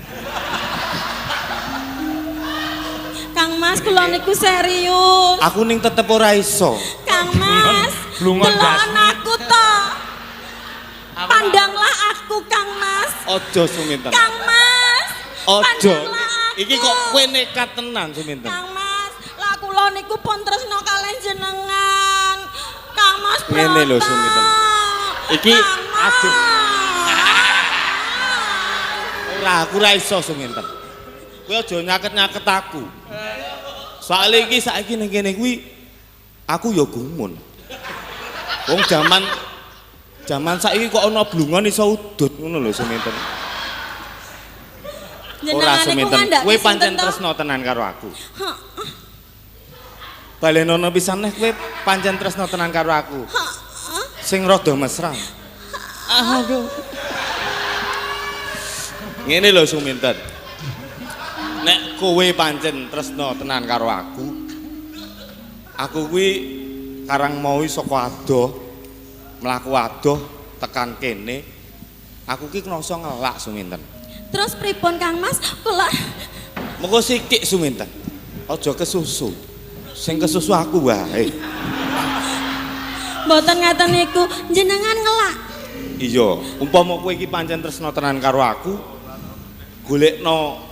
Kang Mas kula niku serius.
Aku ning tetep ora iso.
Kang Mas,
Blungon
deloken aku to. Pandanglah aku Kang Mas.
Aja Suminten.
Kang Mas.
Aja.
Pandanglah aku.
Iki kok kowe nekat tenan Suminten.
Kang Mas, lah kula niku pun tresno kalian jenengan. Kang Mas
Ngene lho,
Broto.
Suminten. Iki,
Kang Mas.
aduh. Ora, aku ora iso Suminten. Kowe aja nyaket-nyaket aku. Soale iki saiki ning kene kuwi aku ya gumun. Wong jaman saiki kok ana blungon iso udut ngono lho Suminten. Ora
Jenengan niku
Suminten.
ngandhake
Kowe pancen
sinten to?
tresno tenan karo aku.
Hah,
Balenono pisan neh kowe pancen tresno tenan karo aku.
hah.
Sing rada mesra. Aduh. Ngene lho Suminten. Nek kowe pancen tresno tenan karo aku, aku kuwi karang mau saka adoh, mlaku adoh tekan kene, aku ki krasa ngelak Suminten.
Terus pripun Kang Mas? Kula
Mengko sikik Suminten. Aja kesusu. Sing kesusu aku wae.
mboten ngaten niku, jenengan ngelak.
Iya, umpama kowe iki pancen tresno tenan karo aku, golekno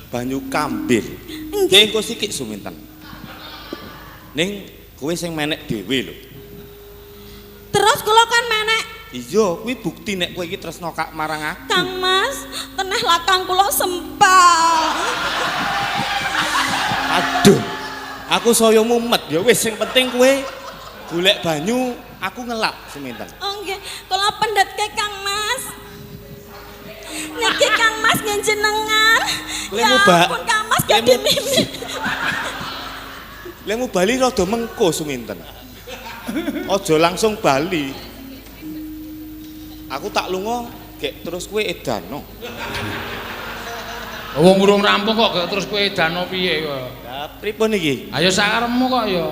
banyu kambir.
Nggih.
Engko sikik Suminten. Ning kowe sing menek dhewe lho.
Terus kula kan menek
Iya, kuwi bukti nek kowe iki tresno kak marang aku.
Kang Mas, teneh lakang kula sempal.
Aduh. Aku saya mumet. Ya wis sing penting kowe golek banyu, aku ngelak Suminten.
Oh nggih, kula pendhetke Kang Mas. Niki Kang Mas nggih jenengan. Ya
Lemu ba-
ampun Kang Mas gak
lemu-
mimpi.
Lemu bali rada mengko Suminten. Aja langsung bali. Aku tak lunga gek terus kowe edano.
Wong urung rampung kok gak terus kowe edano piye kok.
Lah pripun iki?
Ayo sakarepmu kok ya.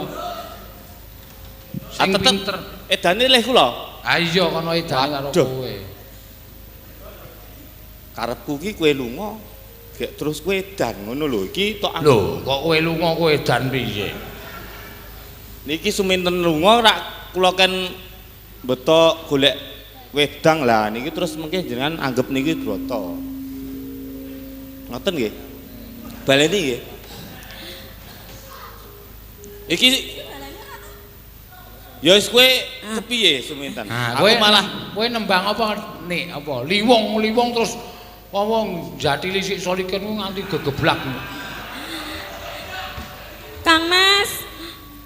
Sing
Ah, tetep
pinter.
Edane leh kula.
Ah iya kono edane karo
Waduh.
kowe.
Karepku ki kowe lunga gek terus kowe edan ngono lho. Iki tok aku.
Lho, kok kowe lunga kowe edan piye?
Niki Suminten lunga rak kula ken beto golek wedang lah niki terus mungkin jenengan anggap niki broto. Ngoten nggih. Baleni nggih. Iki ya wis kowe kepiye Suminten?
Nah,
Aku
kowe
malah
kowe nembang apa nek apa? Liwung-liwung terus wong jatili sik solikin ku nganti gegeblak.
Kang Mas,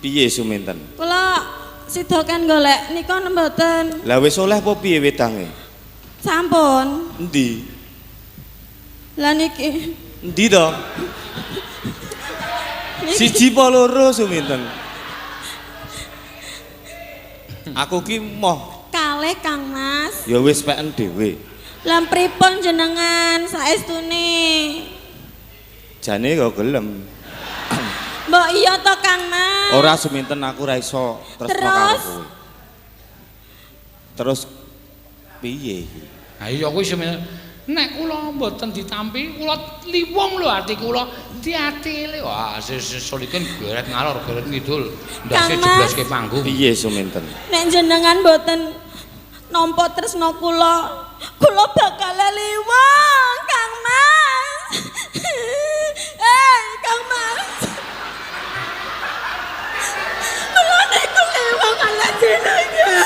piye Suminten?
kula sida kan golek nika mboten.
Lah wis oleh apa piye wedange?
Sampun.
Endi?
Lah niki.
Endi to? Siji apa loro Suminten? Aku ki moh
Kalih Kang Mas.
ya wis peken dhewe.
Lah pripun jenengan saestune?
Jane kok gelem.
Mboten mbok iya to Kang Mas.
Ora Suminten, aku ora iso tresno karo
Terus?
kowe. Terus piye iki?
Ha iya kuwi semen nek kula mboten ditampi kula liwung lho ati kula diatile. Wah, Solikin geret ngalor geret ngidul. Ndase
Kang Mas.
jebloske panggung.
Piye Suminten?
Nek jenengan mboten nampa tresna kula, kula bakal liwung Kang Mas. Eh, Kang Mas. Kula niku liwung kalih jenengan.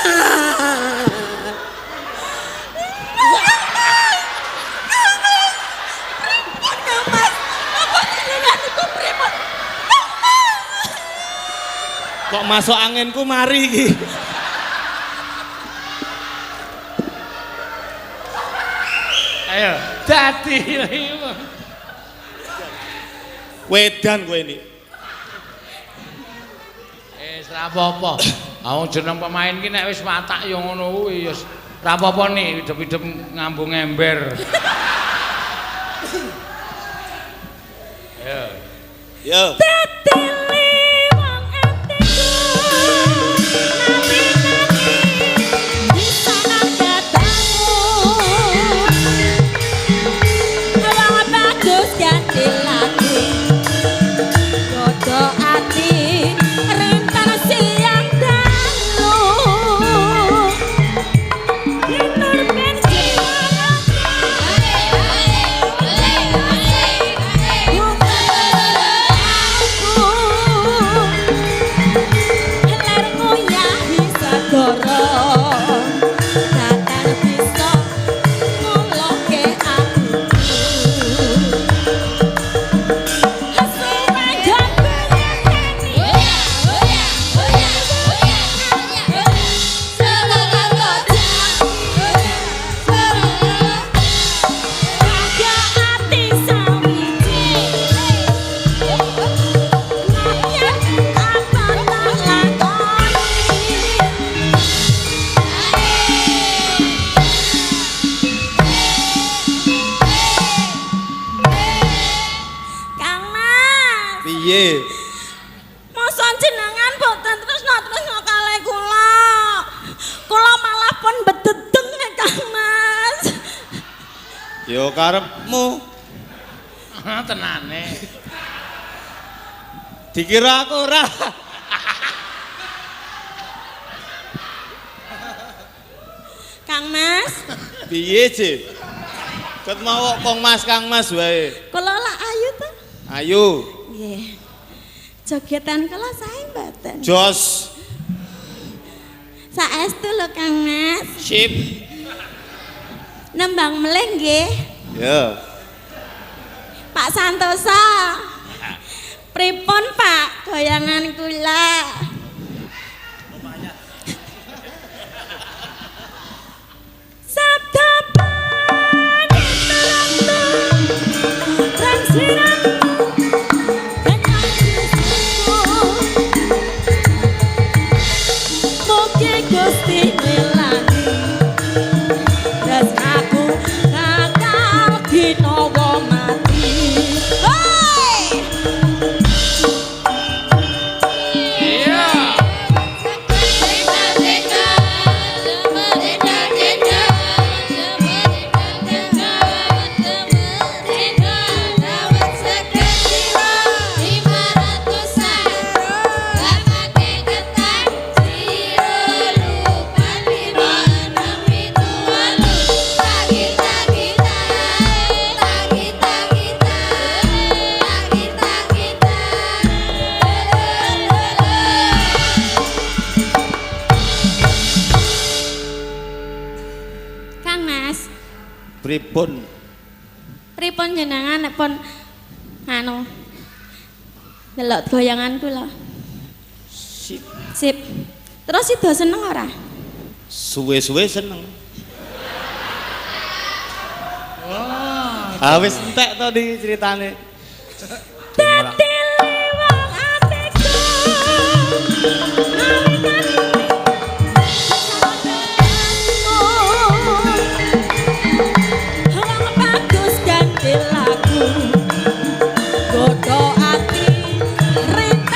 Kang Mas, pripun Kang Mas? Napa jenengan niku pripun? Kang Mas.
Kok masuk anginku mari iki?
Ayo, dadi liwung.
Wedan kowe ini.
Eh, ora apa-apa. Ah wong jeneng pemain ki nek wis watak ya ngono kuwi ya ora apa-apa nih idep-idep ngambung ember. Ayo.
Yo.
Dadi liwung atiku nalikane bisa katamu wong bagus ganti lagu godho ati rintan siang dalu Lintur ben Kang Mas,
Piye?
masa jenengan boten tresna-tresna kalih kula. Kula malah pun bededeng nek Kang Mas.
Yo karepmu.
Tenane.
Dikira aku ora.
Kang Mas,
Piye, Ci? Ket mau kok Kang Mas, Kang Mas wae.
kula lak ayu ta?
Ayo,
Nggih. Jogetan kula sae mboten?
jos.
Saestu lho Kang Mas.
Sip.
Nembang melih nggih.
Ya.
Pak Santosa. Pripun Pak goyangan kula? Sabda panitra transiran Mugi Gusti nilani tresnaku bakal ginawa mati. Hoi!
Iya.
Kang Mas,
Pripun?
pripun jenengan nek pun anu delok goyangan kula.
Sip.
Sip. Terus sida seneng ora?
Suwe-suwe seneng. Ah wis entek to di ceritane.
Dadi liwung atiku nalikane wong bagus ganti lagu godho ati rinten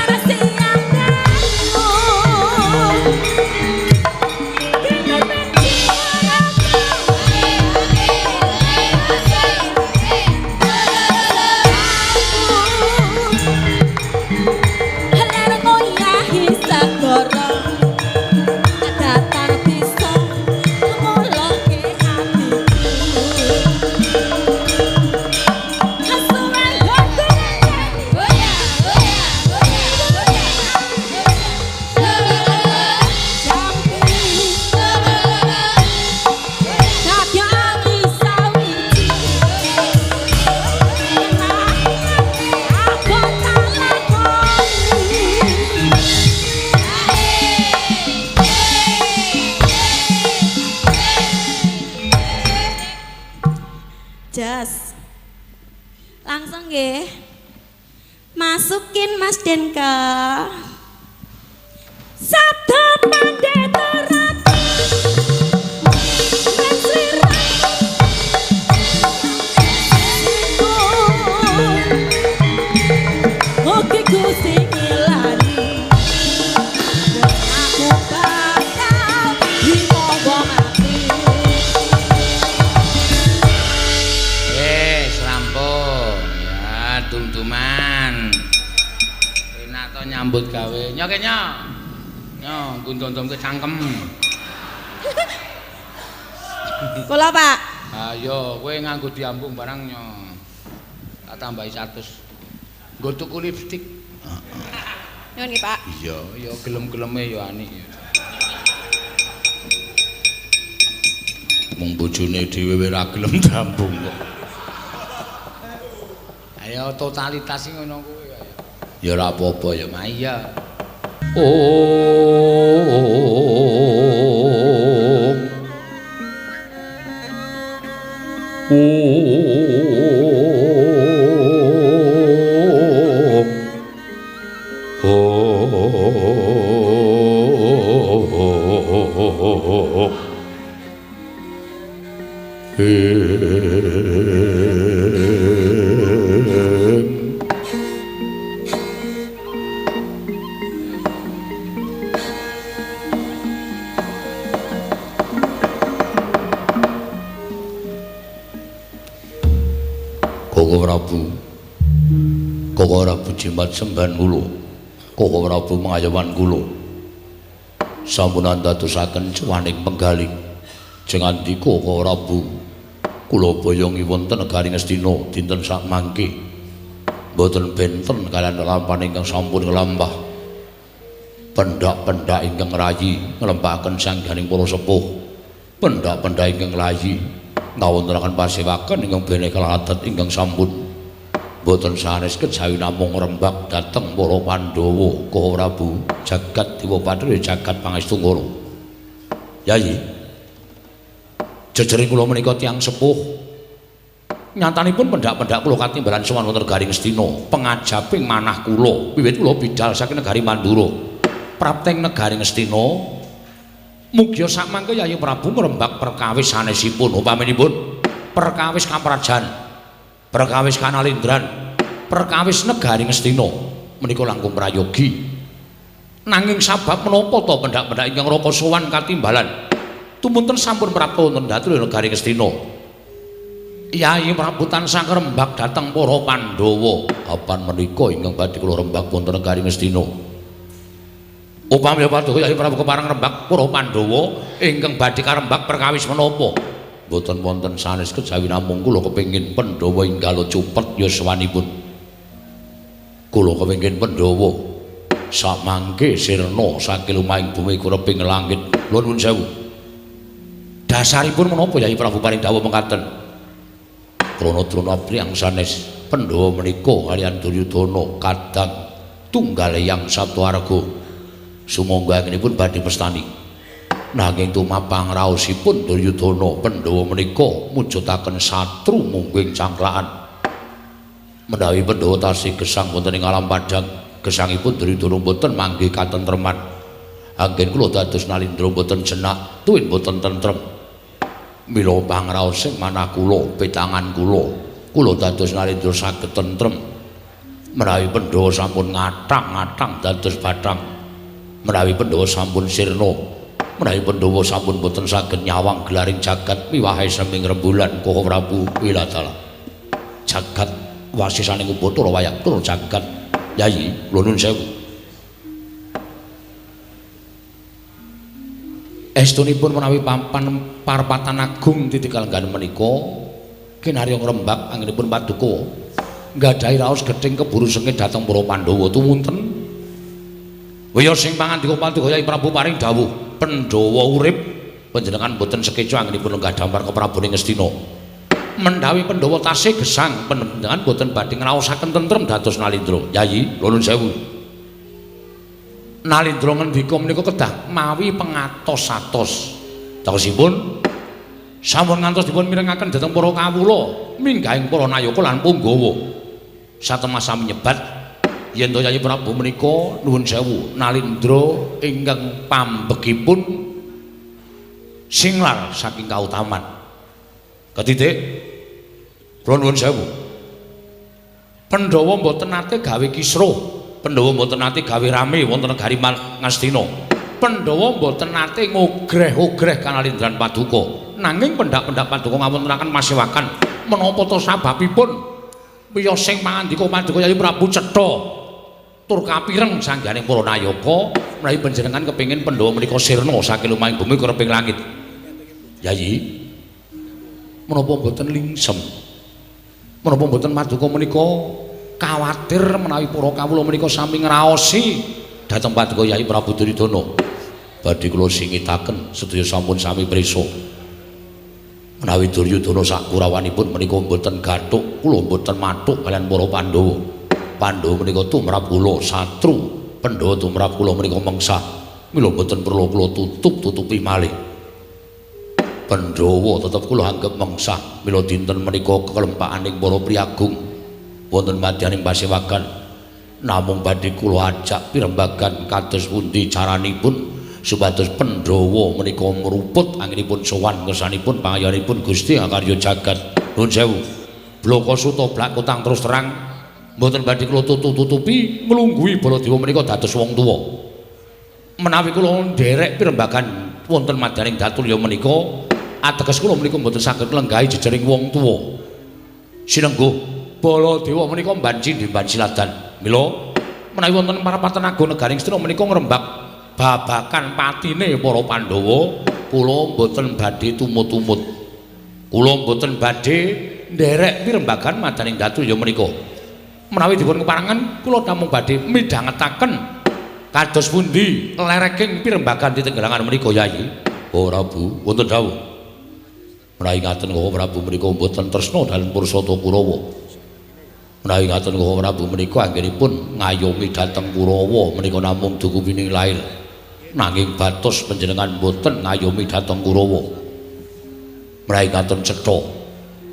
nggih. Masukin Mas Denka. Sabda Pandeta Ratu. Oke Gusti ngilani. Aku bakal hina mati.
Wis rampung. Ya, dum-duman. Enak to nyambut gawe. Nyo ke nyo. Nyo, ngundondom ke cangkem.
Kula, Pak.
Ayo, kowe nganggo diambung barang nyo. Tak tambahi 100. Nggo tuku lipstik.
Nyuwun nggih, Pak.
Iya, ya gelem-geleme ya anik. Mung bojone dhewe ora gelem diambung kok. Ayo totalitas sing ngono kuwi kaya. Ya ora apa-apa ya, Ma. Iya. Om. Om. Om. Koko Prabu, Koko Prabu jimat sembahan kula, Koko Prabu mengayoman kula. Sampun andadosaken cuwaning penggalih. Jeng andika Koko Prabu, kula boyongi wonten negari Ngastina dinten sakmangke. Mboten benten kaliyan lelampahan ingkang sampun nglampah. Pendak-pendak ingkang rayi nglempahaken sangganing para sepuh. Pendak-pendak ingkang layi ngawontenaken pasewakan ingkang bene kaladat ingkang sampun boten sanes kejawi namung ngrembak dhateng para Pandhawa Koko Prabu jagat Dewa Bathara jagat Pangestu Ngara. Yayi, jejering kula menika tiyang sepuh. Nyatanipun pendak-pendak kula katimbalan sowan wonten negari Ngastina pengajaping manah kula wiwit kula bidal saking negari Mandura prapteng negari Ngastina. Mugia sakmangke Yayi Prabu ngrembak perkawis sanesipun upaminipun perkawis kaprajan, perkawis kanalindran, perkawis negari Ngastina menika langkung prayogi. Nanging sabab menapa to pendak-pendak ingkang raka sowan katimbalan tumunten sampun prapta wonten dhateng negari Ngastina. Yayi Prabu tansah ngrembak dhateng para Pandhawa. Kapan menika ingkang badhe kula rembak wonten negari Ngastina? Upami paduka Yayi Prabu kepareng rembak para Pandhawa ingkang badhe karembak perkawis menapa? Mboten wonten sanes kejawi namung kula kepengin Pandhawa inggal cupet yuswanipun. Kula kepengin Pandhawa samangke sirna saking lumahing bumi kureping langit. Kula nuwun sewu. Dasaripun menapa Yayi Prabu paring dawuh mekaten? Krana drona priyang sanes Pandhawa menika kaliyan Duryudana kadang tunggal yang Sabtuarga. Sumangga anggenipun badhe mestani. Nanging tumapang raosipun Duryudana Pandhawa menika mujudaken satru mungging cangklakan. Menawi Pandhawa tasih gesang wonten ing alam padhang, gesangipun Duryudana boten manggih katentreman. Anggen kula dados nalindra boten jenak, tuwin boten tentrem. Mila pangraosing manah kula, petangan kula, kula dados nalindra saged tentrem. Menawi Pandhawa sampun ngathang-ngathang dados bathang. Menawi Pandhawa sampun sirna, menawi Pandhawa sampun boten saged nyawang gelaring jagat miwahe seming rembulan Koko Prabu wilatala. Jagat wasisaning Upacara wayang tur jagat. Yayi, kula nuwun sewu. Estunipun menawi papan parpatan agung titik kalenggan menika kinarya ngrembak anggenipun paduka nggadahi raos gething keburu sengit dhateng para Pandhawa tumunten. Wiya sing pangandika paduka Yayi Prabu paring dawuh Pandhawa urip panjenengan boten sekeca anggenipun lenggah damar ke Prabu ing Ngastina. Mendhawi Pandhawa tasih gesang panjenengan boten badhe ngraosaken tentrem dados nalindra. Yayi, kula nuwun sewu. Nalindra ngendika menika kedah mawi pengatos-atos. Tegesipun sampun ngantos dipun mirengaken dhateng para kawula minggahing para nayaka lan punggawa. Satemah sami nyebat yen to Yayi Prabu menika nuwun sewu nalindra ingkang pambegipun singlar saking kautaman. Ketitik kula nuwun sewu. Pandhawa mboten nate gawe kisruh, Pandhawa mboten nate gawe rame wonten negari Ngastina. Pandhawa mboten nate ngogreh-ogreh kanalindran paduka. Nanging pendak-pendak paduka ngawontenaken masewakan menapa to sababipun wiyos sing pangandika paduka Yayi Prabu cetha tur kapireng sangganing para nayaka menawi panjenengan kepengin Pandhawa menika sirna saking lumahing bumi kreping langit. Yayi, menapa mboten lingsem? Menapa mboten paduka menika kawatir menawi para kawula menika sami ngraosi dhateng paduka Yayi Prabu Duryudana? Badhe kula singitaken sedaya sampun sami prisa. Menawi Duryudana sak kurawanipun menika mboten gathuk, kula mboten mathuk kaliyan para Pandhawa. Pandhawa menika tumrap kula satru, Pandhawa tumrap kula menika mengsah. Mila mboten perlu kula tutup-tutupi malih. Pandhawa tetep kula anggep mengsah. Mila dinten menika kelempakaning para priyagung wonten madyaning pasewagan. Namung badhe kula ajak pirembagan kados pundi caranipun supados Pandhawa menika mruput anggenipun sowan ngersanipun pangayanipun Gusti Akarya jagat. Nuwun sewu. Blaka Suta blak kutang terus terang mboten badhe kula tutup-tutupi nglungguhi Baladewa menika dados wong tuwa. Menawi kula nderek pirembagan wonten madyaning Datulya menika ateges kula menika mboten saged nglenggahi jejering wong tuwa. Sinengguh Baladewa menika mbanci ndemban siladan. Mila menawi wonten parapatan agung negaring Ngastina menika ngrembak babakan patine para Pandhawa, kula mboten badhe tumut-tumut. Kula mboten badhe nderek pirembagan madyaning Datulya menika. Menawi dipun keparengan kula namung badhe midhangetaken kados pundi lereking pirembagan titenggelangan menika Yayi. Oh Prabu, wonten dawuh. Menawi ngaten kok Prabu menika mboten tresna dalem Pursata Kurawa. Menawi ngaten kok Prabu menika anggenipun ngayomi dhateng Kurawa menika namung dukupining lair. Nanging batos panjenengan mboten ngayomi dhateng Kurawa. Menawi ngaten cetha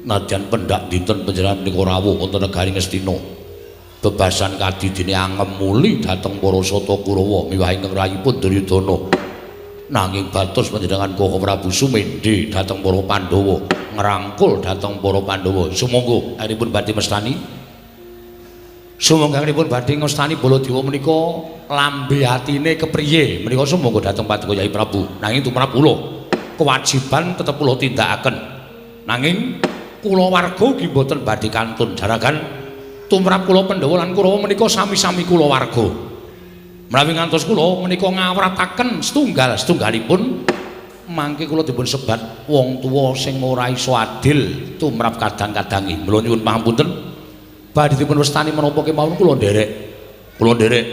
nadyan pendak dinten panjenengan menika rawuh wonten negari Ngastina. Bebasan kadidine angemuli dhateng para sata Kurawa miwah ingkang rayipun Duryudana. Nanging batos panjenengan Koko Prabu sumendhe dhateng para Pandhawa, ngrangkul dhateng para Pandhawa. Sumangga anggenipun badhe mestani. Sumangga anggenipun badhe ngestani Baladewa menika lambe atine kepriye menika sumangga dhateng paduka Yayi Prabu. Nanging tumrap kula kewajiban tetep kula tindakaken. Nanging kula warga ugi mboten badhe kantun jaragan tumrap kula Pandhawa lan Kurawa menika sami-sami kula warga. Menawi ngantos kula menika ngawrataken setunggal setunggalipun mangke kula dipun sebat wong tuwa sing ora iso adil tumrap kadang-kadange. Mula nyuwun pangapunten badhe dipun wastani menapa kemawon kula nderek. Kula nderek.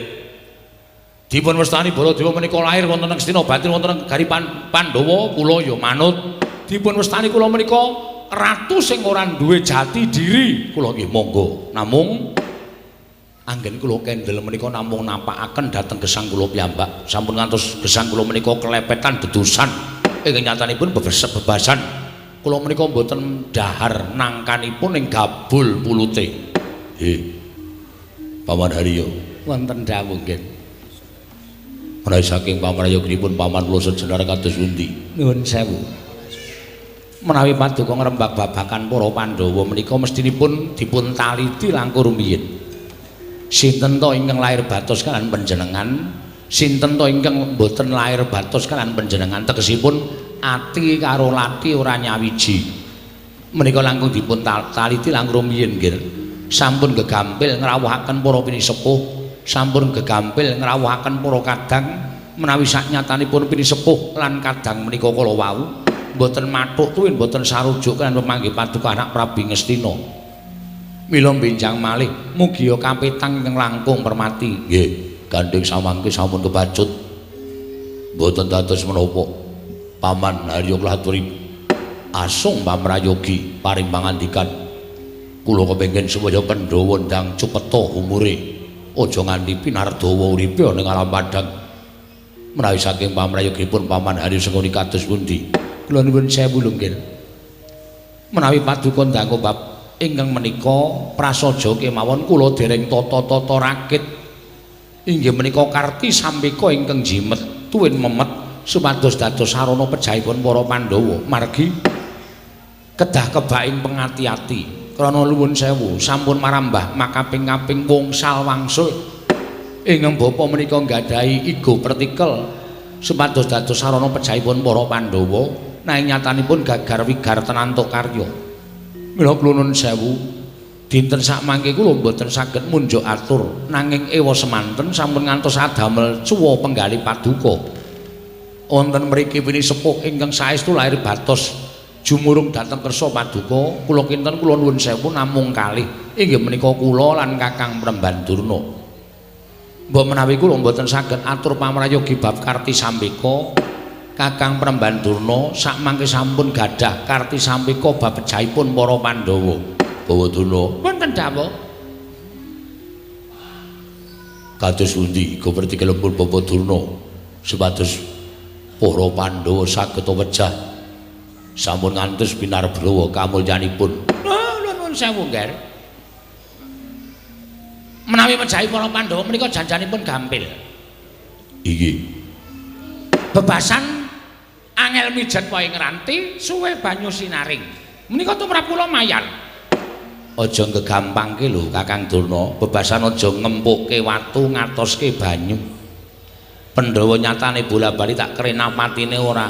Dipun wastani Baladewa menika lair wonten Ngastina batin wonten negari Pandhawa kula ya manut. Dipun wastani kula menika ratu sing ora duwe jati diri kula nggih monggo. Namung anggen kula kendel menika namung nampakaken dhateng gesang kula piyambak. Sampun ngantos gesang kula menika kelepetan dedusan ingkang nyatanipun bebasan. Kula menika mboten dahar nangkanipun ing gabul pulute. Paman Haryo wonten dawuh nggih. Menawi saking pamrayoginipun paman kula sejenar kados pundi? Nuwun sewu. Menawi paduka ngrembak babakan para Pandhawa menika mestinipun dipun taliti langkung rumiyin. Sinten to ingkang lair batos kaliyan panjenengan? Sinten to ingkang mboten lair batos kaliyan panjenengan? Tegesipun ati karo lati ora nyawiji. Menika langkung dipun taliti langkung rumiyin nggih. Sampun gegampil ngrawuhaken para pinisepuh, sampun gegampil ngrawuhaken para kadang menawi saknyatanipun pinisepuh lan kadang menika kala wau mboten mathuk tuwin mboten sarujuk kaliyan pemanggih paduka anak Prabu Ngastina. Mila benjang malih mugia kapetang ingkang langkung permati. Nggih, gandheng samangke sampun kebacut. Mboten dados menapa. Paman Haryo klaturi asung pamrayogi paring pangandikan. Kula kepengin supaya Pandhawa ndang cepeta umure. Aja nganti pinardawa uripe ana ing alam padhang. Menawi saking pamrayogipun Paman Haryo sengkuni kados pundi? Kula nuwun sewu lho nggih. Menawi paduka ndang bab Ingkang menika prasaja kemawon kula dereng tata-tata rakit. Inggih menika Karti Sampeka ingkang jimet tuwin memet supados dados sarana pejahipun para Pandhawa. Margi kedah kebaing pengati-ati. Krana nuwun sewu sampun marambah makaping-kaping wongsal wangsul ingkang bapa menika nggadahi igo pertikel supados dados sarana pejahipun para Pandhawa, nanging nyatanipun gagar wigar tenantuk karya. Mila kula nuwun sewu, dinten sakmangke kula mboten saged munjuk atur, nanging ewa semanten sampun ngantos adamel cuwa penggalih paduka. Wonten mriki pinisepuh ingkang saestu lahir batos jumurung dhateng kersa paduka, kula kinten kula nuwun sewu namung kalih, inggih menika kula lan Kakang Premban Durna. Mbok menawi kula mboten saged atur pamrayogi bab Karti Sampeka, Kakang Premban Durna sakmangke sampun gadah Karti Sampeka bab pejahipun para Pandhawa. Bawa Durna, wonten dawuh. Kados pundi iku pertikelipun Bapak Durna supados para Pandhawa saged wejah sampun ngantos pinarbrawa kamulyanipun. Lho nuwun sewu, Ngger. Menawi mejahi para Pandhawa menika janjanipun gampil.
Iki
bebasan angel mijet wae ngranti suwe banyu sinaring. Menika tumrap kula mayan. Aja gegampangke lho Kakang Durna, bebasan aja ngempukke watu ngatoske banyu. Pandhawa nyatane bola-bali tak krena patine ora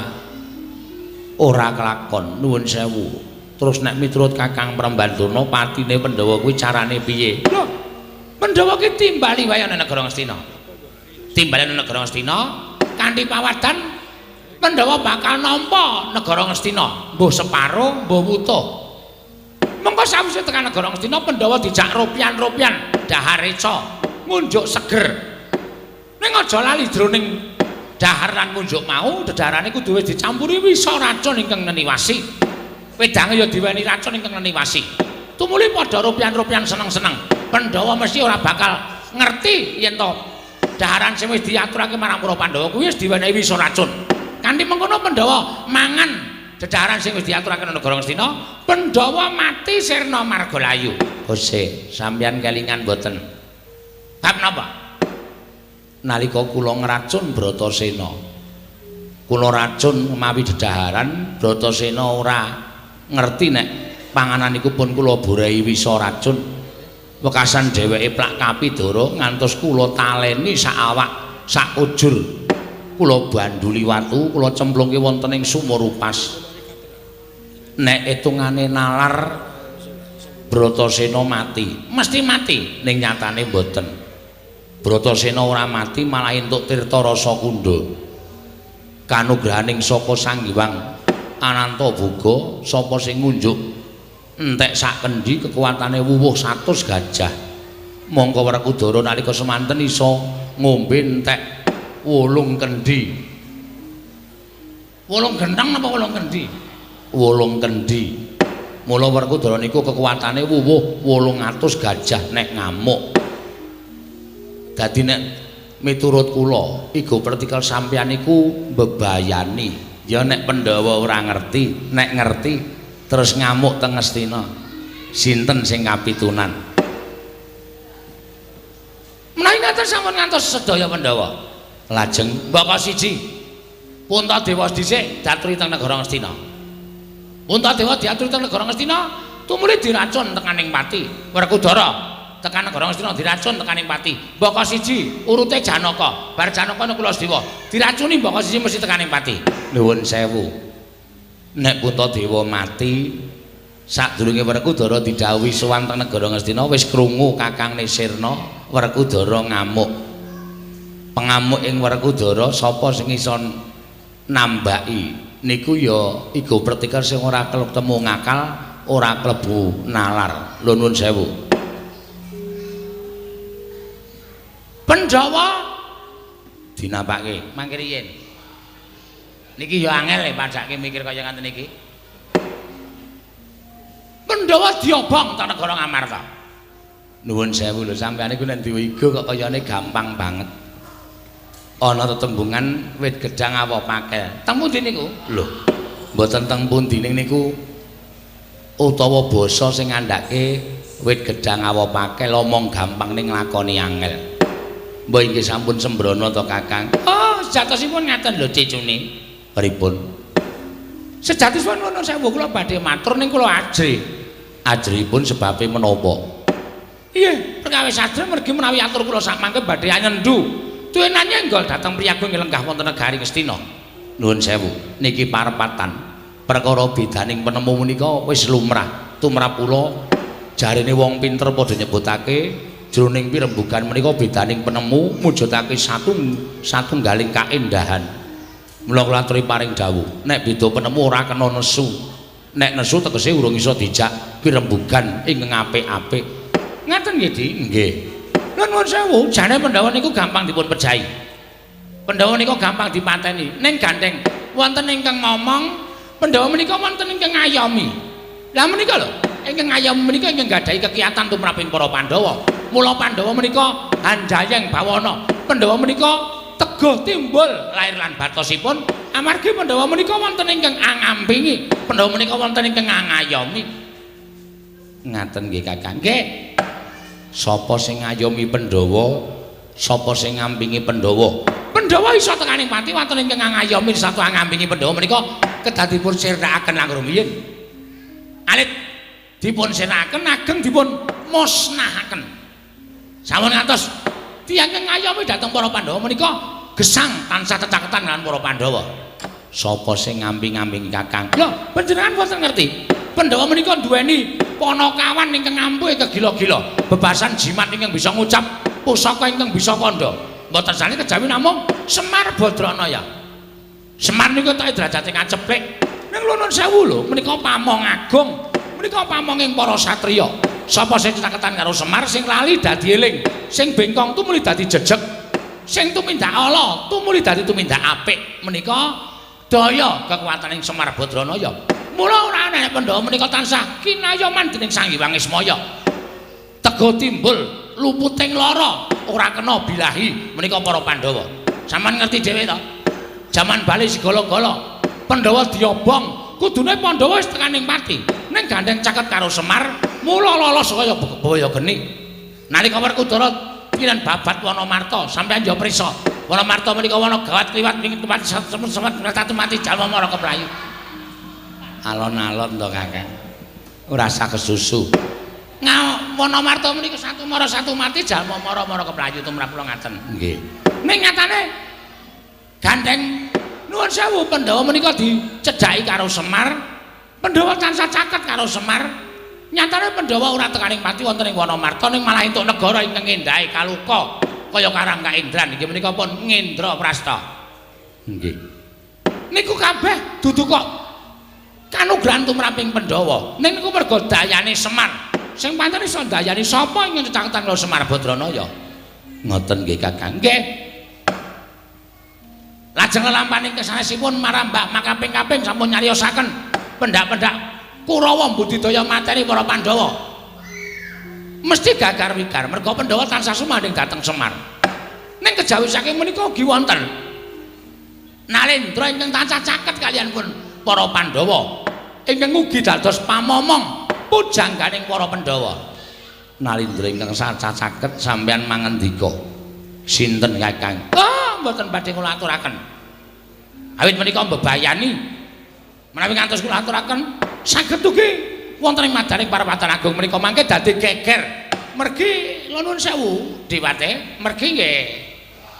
kelakon. Nuwun sewu. Terus nek miturut Kakang Premban Durna patine Pandhawa kuwi carane piye? Lho, Pandhawa ki timbali wae ana negara Ngastina. Timbali ana negara Ngastina kanthi pawadan Pandhawa bakal nampa negara Ngastina, mbuh separo, mbuh wutuh. Mengko sawise tekan negara Ngastina Pandhawa dijak ropian-ropian dahar reca, ngunjuk seger. Ning aja lali jroning dahar lan ngunjuk mau dedarane kudu wis dicampuri wisa racun ingkang neniwasi. Wedange ya diweni racun ingkang neniwasi. Tumuli padha ropian-ropian seneng-seneng. Pandhawa mesti ora bakal ngerti yen to daharan sing wis diaturake marang para Pandhawa kuwi wis diwenehi wisa racun. Kanthi mengkono Pandhawa mangan dedaharan sing wis diaturake nang negara Ngastina, Pandhawa mati sirna marga layu. Bose, sampeyan kelingan mboten? Bab napa? Nalika kula ngracun Bratasena. Kula racun mawi dedaharan, Bratasena ora ngerti nek panganan iku pun kula borehi wisa racun. Wekasan dheweke plak kapidara ngantos kula taleni sak awak sak ujur. Kula banduli watu, kula cemplungke wonten ing sumur upas. Nek etungane nalar Bratasena mati, mesti mati, ning nyatane mboten. Bratasena ora mati malah entuk tirta rasa kundha. Kanugrahaning saka Sang Hyang Anantaboga, sapa sing ngunjuk entek sak kendi kekuatane wuwuh 100 gajah. Mongko Werkudara nalika semanten iso ngombe entek 8 kendi. 8 genteng napa 8 kendi? 8 kendi. Mula Werkudara niku kekuatane wuwuh 800 gajah nek ngamuk. Dadi nek miturut kula, igo pertikel sampeyan niku mbebayani. Ya nek Pandhawa ora ngerti, nek ngerti terus ngamuk teng Ngastina. Sinten sing kapitunan? Menawi ngaten sampun ngantos sedaya Pandhawa. Lajeng mbaka siji Puntadewa dhisik diaturi teng negara Ngastina. Puntadewa diaturi teng negara Ngastina, tumuli diracun tekaning pati. Werkudara tekan negara Ngastina diracun tekaning pati. Mbaka siji urute Janaka, bar Janaka Nakula Sadewa diracuni mbaka siji mesti tekaning pati. Nuwun sewu. Nek Puntadewa mati sadurunge Werkudara didhawuhi sowan teng negara Ngastina wis krungu kakangne Sirna, Werkudara ngamuk. Pengamuk ing Werkudara sapa sing iso nambaki niku ya igo pertikel sing ora ketemu ngakal, ora klebu nalar. Lho nuwun sewu. Pandhawa dinapake mangke riyin. Niki ya angel le padake mikir kaya ngaten niki. Pandhawa diobong teng negara Ngamarta. Nuwun sewu lho sampeyan niku nek duwe igo kok kayane gampang banget. Ana tetembungan wit gedhang awa pakel. Teng pundi niku? Lho, mboten teng pundi niku Utawa basa sing ngandhake wit gedhang awopakel omong gampang ning nglakoni angel. Mbah inggih sampun sembrono to Kakang? Oh, sejatosipun ngaten lho cicune. Pripun? Sejatosipun nuwun sewu kula badhe matur ning kula ajrih. Ajrihipun sebabe menapa? Iya, perkawis ajrih mergi menawi atur kula sakmangke badhe anyendu. Tuwenan nyenggol dhateng priyagung lenggah wonten negari Ngastina. Nuwun sewu, niki parepatan. Perkara bedaning penemu menika wis lumrah. Tumrap kula jarene wong pinter padha nyebutake jroning pirembugan menika bedaning penemu mujudake satunggaling kaendahan. Mula kula aturi paring dawuh, nek beda penemu ora kena nesu. Nek nesu tegese urung iso dijak pirembugan ingkang apik-apik. Ngaten nggih, Dik? Nggih. Lha nuwun sewu, jane Pandhawa niku gampang dipun pejahi. Pandhawa niku gampang dipateni. Ning gandeng wonten ingkang ngomong Pandhawa menika wonten ingkang ngayomi. Lah menika lho, ingkang ngayomi menika ingkang gadahi kekiyatan tumraping para Pandhawa. Mula Pandhawa menika hanjayeng bawana. Pandhawa menika teguh timbul lahir lan batosipun amargi Pandhawa menika wonten ingkang angampingi. Pandhawa menika wonten ingkang ngayomi. Ngaten nggih Kakang. Nggih. Sapa sing ngayomi Pandhawa? Sapa sing ngampingi Pandhawa? Pandhawa iso tekaning pati wonten ingkang ngayomi satu ngampingi Pandhawa menika kedah dipun sirnakaken langkung rumiyin. Alit dipun sirnakaken ageng dipun musnahaken. Sampun ngantos tiyang ingkang ngayomi dhateng para Pandhawa menika gesang tansah cecaketan lan para Pandhawa. Sapa sing ngamping-ngampingi Kakang? Lho, panjenengan boten ngerti. Pandhawa menika duweni panakawan ingkang ampuh kegila-gila, bebasan jimat ingkang bisa ngucap pusaka ingkang bisa kandha. Mboten sane kejawi namung Semar Badranaya. Semar niku tok derajate ngaceplik. Ning nuwun sewu lho, menika pamong agung, menika pamonging para satriya. Sapa sing caketan karo Semar sing lali dadi eling, sing bengkong tumuli dadi jejeg, sing tumindak ala tumuli dadi tumindak apik. Menika daya kekuataning Semar Badranaya. Mula ora ana Pandhawa menika tansah kinayoman dening Sang Hyang Ismaya. Tego timbul luputing lara ora kena bilahi menika para Pandhawa. Sampeyan ngerti dhewe to? Jaman bali sigala-gala Pandhawa diobong, kudune Pandhawa wis tekaning pati. Ning gandeng caket karo Semar, mula lolos kaya baya geni. Nalika Werkudara kiran babat Wanamarta, sampeyan ya prisa. Wanamarta menika wana gawat kliwat wingit mati satu mati jalma mara keplayu. Alon-alon to Kakang. Ora usah kesusu. Wanamarta menika satu mara satu mati jalma mara-mara keplayu tumrap kula ngaten. Nggih. Ning nyatane gandeng nuwun sewu Pandhawa menika dicedhaki karo Semar. Pandhawa tansah caket karo Semar. Nyatane Pandhawa ora tekaning pati wonten ing Wanamarta ning malah entuk negara ingkang endahe kaluka kaya Karang Kaendran inggih menika pun Ngendraprasta. Nggih. Niku kabeh dudu kok kanugrahan tumraping Pandhawa. Ning niku merga dayane Semar. Sing pancen iso ndayani sapa ingkang cecaketan karo Semar Badranaya? Ngoten nggih Kakang. Nggih. Lajeng lelampaning kesanesipun marambak makaping-kaping sampun nyariosaken pendak-pendak Kurawa mbudidaya mateni para Pandhawa. Mesti gagar wigar merga Pandhawa tansah sumandhing dhateng Semar. Ning kejawi saking menika ugi wonten Nalendra ingkang tansah caket kaliyan pun para Pandhawa ingkang ugi dados pamomong pujangganing para Pandhawa. Nalendra ingkang tansah caket sampeyan mangandika. Sinten Kakang? Oh, mboten badhe kula aturaken. Awit menika mbebayani menawi ngantos kula aturaken saged ugi wonten ing madaning parapatan agung menika mangke dadi geger. Mergi nuwun sewu dewate, mergi nggih.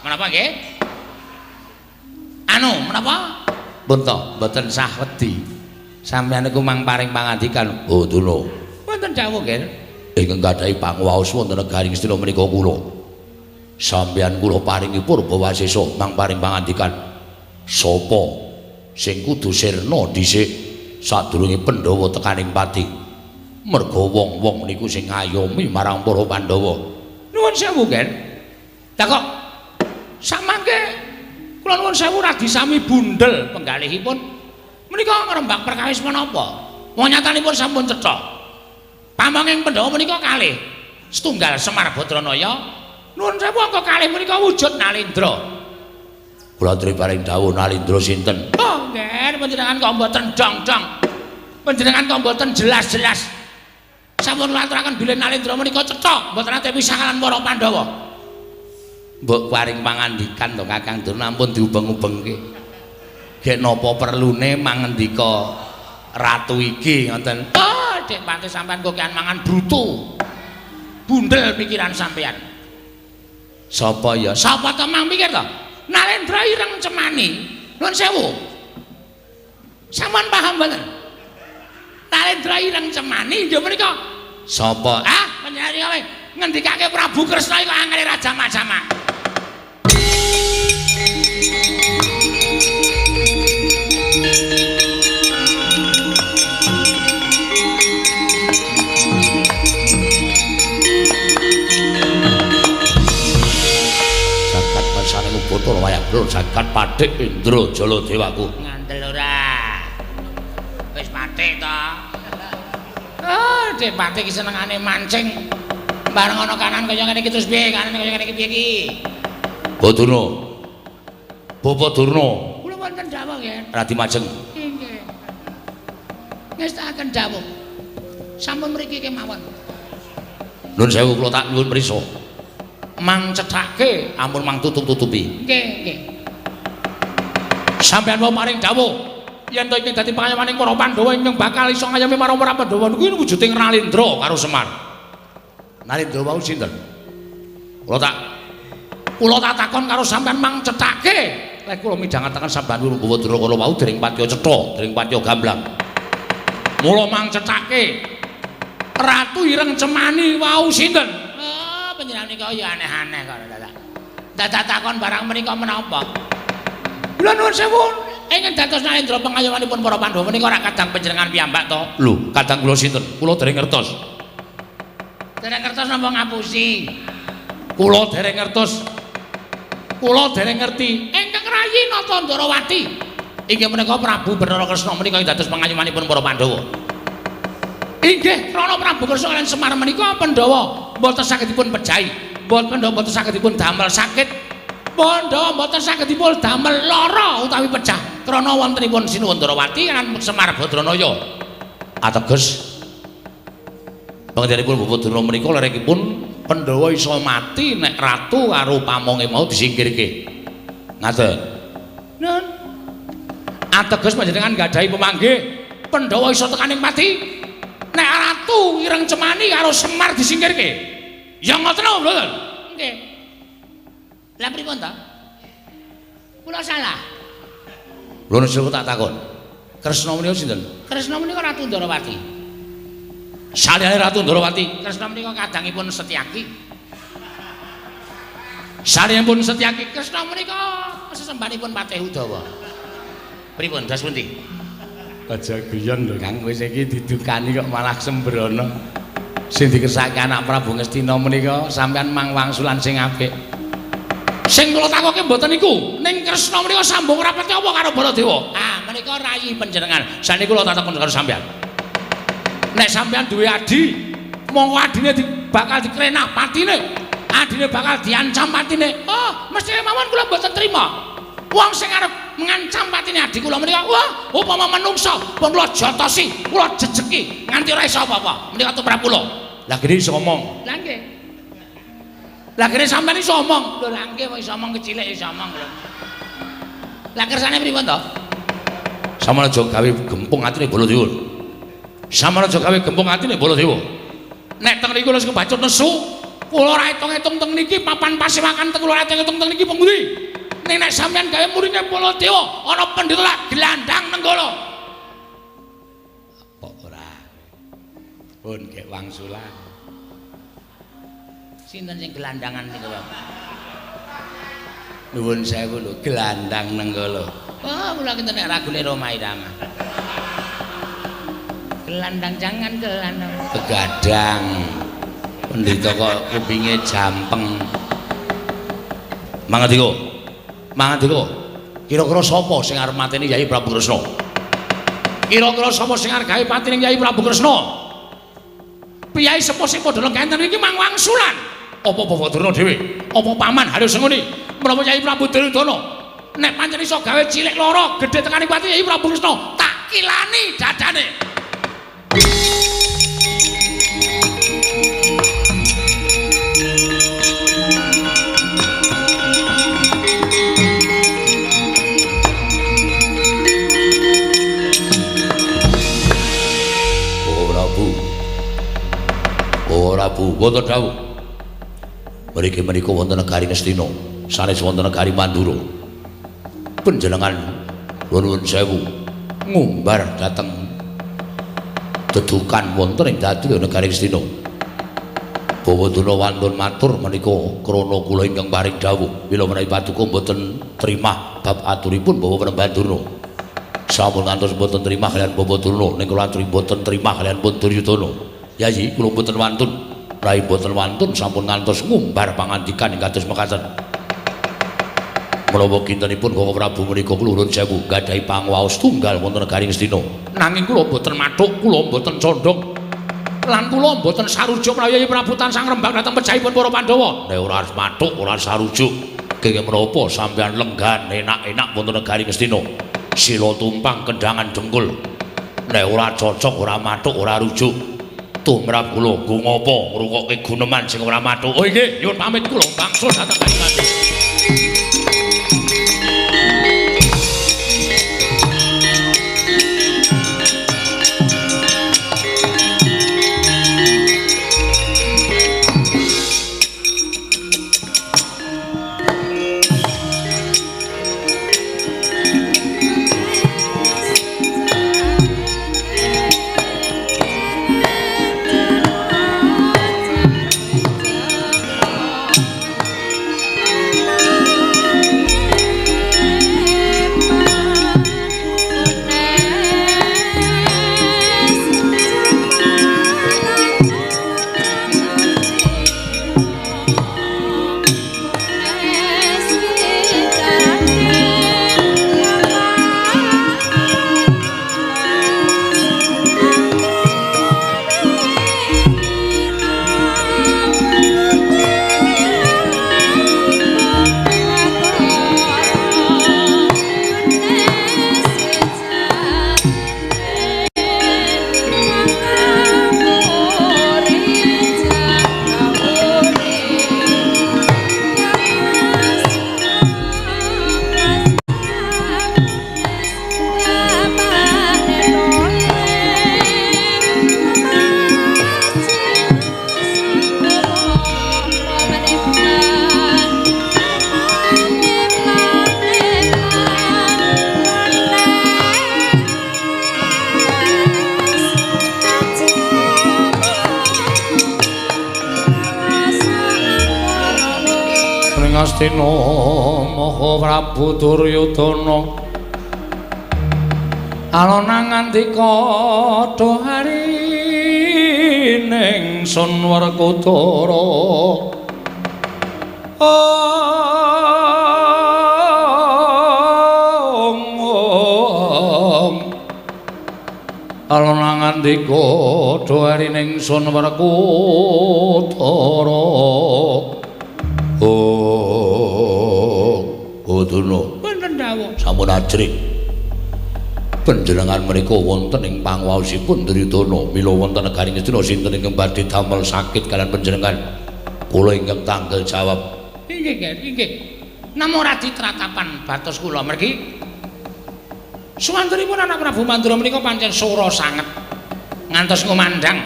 Menapa nggih? Anu, menapa? Pun to, mboten sah wedi. Sampeyan niku mang paring pangandikan. Oh, dulo. Wonten dawuh nggih. Ingkang gadahi panguwaos wonten negari Ngastina menika kula. Sampeyan kula paringi purba wasesa mang paring pangandikan. Sapa sing kudu sirna dhisik sadurunge Pandhawa tekaning pati? Merga wong-wong niku sing ngayomi marang para Pandhawa. Nuwun sewu, Gen. Lah kok samangke kula nuwun sewu radi sami bundel penggalihipun menika ngrembak perkawis menapa? Wong nyatanipun sampun cetha. Pamonging Pandhawa menika kalih. Setunggal Semar Badranaya, nuwun sewu angka kalih menika wujud Nalendra. Kula aturi paring dawuh Nalendra sinten? Oh, nggih, panjenengan kok mboten dong-dong. Panjenengan kok mboten jelas-jelas. Sampun kula aturaken bilih Nalendra menika cetha mboten nate pisah kaliyan para Pandhawa. Mbok paring pangandikan to Kakang Durna ampun diubeng-ubengke. Gek napa perlune mangendika ratu iki ngoten. Oh, Dik Pati sampean kok kian mangan brutu. Bundel pikiran sampean. Sapa ya? Sapa to mang mikir to? Nalendra ireng cemani. Nuwun sewu. Sampean paham mboten? Nalendra ireng cemani inggih menika sapa? Ah, panjenengan kowe ngendikake Prabu Kresna iku angele raja macam-macam. Jagat pasane Bathara wayah blur jagat pathik Indra Jala Dewaku. Ngandel ora? Wis pathik to. Ah, Dik Pathik iki senengane mancing. Bareng ana kanan kaya ngene iki terus piye? Kanan kaya ngene iki piye iki? Badurna. Bapak Durna. Kula wonten dawuh nggih. Radi Majeng. Nggih. Ngestakaken dawuh. Sampun mriki kemawon. Nuwun sewu kula tak nyuwun prisa. Mang cethake ampun mang tutup-tutupi. Nggih, nggih. Sampeyan wau paring dawuh yen to iki dadi pangayomaning para Pandhawa ingkang bakal iso ngayomi marang para Pandhawa niku wujuding Nalendra karo Semar. Nalendra wau sinten? Kula tak takon karo sampeyan mang cethake. Lek kula midhangetaken sampeyan Bawa Durna kala wau dereng patiya cetha, dereng patiya gamblang. Mula mang cethake. Ratu Ireng Cemani wau sinten? Oh, panjenengan nika ya aneh-aneh kok dadak. Dadak takon barang menika menapa? Kula nuwun sewu, ingkang dados Nalendra pangayomanipun para Pandhawa menika ora kadang panjenengan piyambak to? Lho, kadang kula sinten? Kula dereng ngertos. Dereng ngertos napa ngapusi? Kula dereng ngertos. Kula dereng ngerti. Ingkang rayi Nata Ndarawati inggih menika Prabu Bathara Kresna menika ing dados pangayomanipun para Pandhawa. Inggih krana Prabu Kresna kaliyan Semar menika Pandhawa mboten saged dipun pejahi, mboten Pandhawa mboten saged dipun damel sakit, Pandhawa mboten saged dipun damel lara utawi pejah krana wontenipun Sinuwun Ndarawati lan Semar Badranaya. Ateges panjenenganipun Bapak Durna menika lerekipun Pandhawa iso mati nek ratu karo pamonge mau disingkirke. Ngaten. Nun. Ateges panjenengan gadahi pemanggih Pandhawa iso tekaning pati nek ratu Ireng Cemani karo Semar disingkirke. Ya ngoten apa mboten? Nggih. Lah pripun ta? Kula salah. Lho nek tak takon. Kresna menika sinten? Kresna menika Ratu Ndarawati. Saliyane Ratu Ndarawati, Kresna menika kadangipun Setyaki. Saliyane Setyaki, Kresna menika sesembahanipun Patih Udawa. Pripun das pundi? Aja guyon lho Kang, wis iki didukani kok malah sembrono. Sing dikersake anak Prabu Ngastina menika sampean mang wangsulan sing apik. Sing kula takoke mboten niku, ning Kresna menika sambung rapete apa karo Baladewa? Ah, menika rayi panjenengan. Saniki kula tak takon karo sampean. Nek sampean duwe adi, monggo adine bakal dikrenah patine. Adine bakal diancam patine. Oh, mesti mawon kula mboten trima. Wong sing arep mengancam patine adi kula menika, wah, upama menungsa pun kula jotosi, kula jejeki nganti ora iso apa-apa. Menika tumrap kula. Lah gene iso ngomong. Lah nggih. Lah gene sampean iso omong. Lho lah nggih wong iso omong kecilik iso omong lho. Lah kersane pripun to? Sampeyan aja gawe gempung atine Baladewa. Sampeyan aja gawe gempung atine Baladewa. Nek teng mriku wis kebacut nesu, kula ora etung-etung teng niki papan pasewakan teng kula ora etung-etung teng niki pundi. Ning nek sampeyan gawe murine Baladewa, ana pendhita lak glandang nenggala. Apa ora? Pun gek wangsulan. Sinten sing gelandangan niku, Pak? Nuwun sewu lho, gelandang nenggala. Oh, kula kinten nek ragune Rhoma Irama. Gelandang jangan gelandang. Begadang. Pendhita kok kupinge jampeng. Mangandika. Mangandika. Kira-kira sapa sing arep mateni Yai Prabu Kresna? Kira-kira sapa sing arep gawe patine Yai Prabu Kresna? Piyai sepuh sing padha lenggah enten iki mang wangsulan. Apa Bapak Durna dhewe? Apa paman Haryo Senguni? Menapa Yai Prabu Duryudana? Nek pancen iso gawe cilik lara, gedhe tekane pati Yai Prabu Kresna, tak kilani dadane.
Prabu wonten dawuh. Mriki menika wonten negari Ngastina, sanes wonten negari Mandura. Panjenengan nuwun sewu ngumbar dhateng dedukan wonten ing dadi negari Ngastina. Bawadana wantun matur menika krana kula ingkang paring dawuh, mila menawi paduka mboten trimah bab aturipun Bapak Panembahan Durna. Sampun ngantos mboten trimah kaliyan Bapak Durna, ning kula aturi mboten trimah kaliyan pun Duryudana. Yayi kula mboten wantun, rai mboten wantun sampun ngantos ngumbar pangandikan ing kados mekaten. Menawa kintenipun Koko Prabu menika kula nuwun sewu gadhahi pangwaos tunggal wonten negari Ngastina.
Nanging kula mboten mathuk, kula mboten condhong. Lan kula mboten sarujuk menawi Prabu tansah ngrembak dhateng pejahipun para Pandhawa.
Nek ora mathuk, ora sarujuk, kenging menapa sampeyan lenggan enak-enak wonten negari Ngastina. Sila tumpang kendhangan dengkul. Nek ora cocok, ora mathuk, ora rujuk. Tumrap kula nggo ngapa ngrungokke guneman sing ora mathuk. Oh nggih, nyuwun pamit kula bangsul dhateng Kalimantan. Ngastina Maha Prabu Duryudana alona ngandika dohari ning Sun Werkudara. Om alona ngandika dohari ning Sun Werkudara. Oh, Durna.
Wonten dawuh.
Sampun ajrih. Panjenengan menika wonten ing pangwaosipun Duryudana. Mila wonten negari Ngastina sinten ingkang badhe damel sakit kaliyan panjenengan? Kula ingkang tanggel jawab.
Inggih, nggih. Namung ora ditratapan batos kula mergi. Suwantenipun anak Prabu Mandura menika pancen sora sanget. Ngantos ngumandhang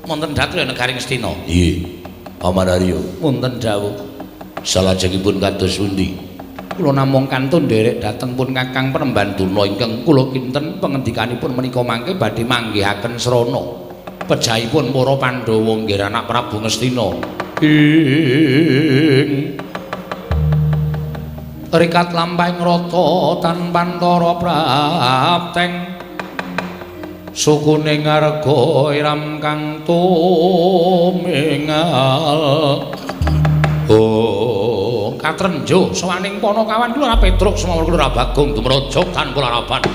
wonten dhateng negari Ngastina.
Nggih. Paman Arya,
wonten dawuh.
Salajengipun kados pundi?
Kula namung kantun nderek dhateng pun Kakang Panembahan Durna ingkang kula kinten pengendikanipun menika mangke badhe manggihaken srana pejahipun para Pandhawa nggih anak Prabu Ngastina.
Ing
rikat lampahing rata tanpantara prapteng sukune ngarga iram kang tumingal.
Oh,
katrenjo sawaning Panakawan kula ora Petruk semawon kula ora Bagong dumraja tanpa laraban.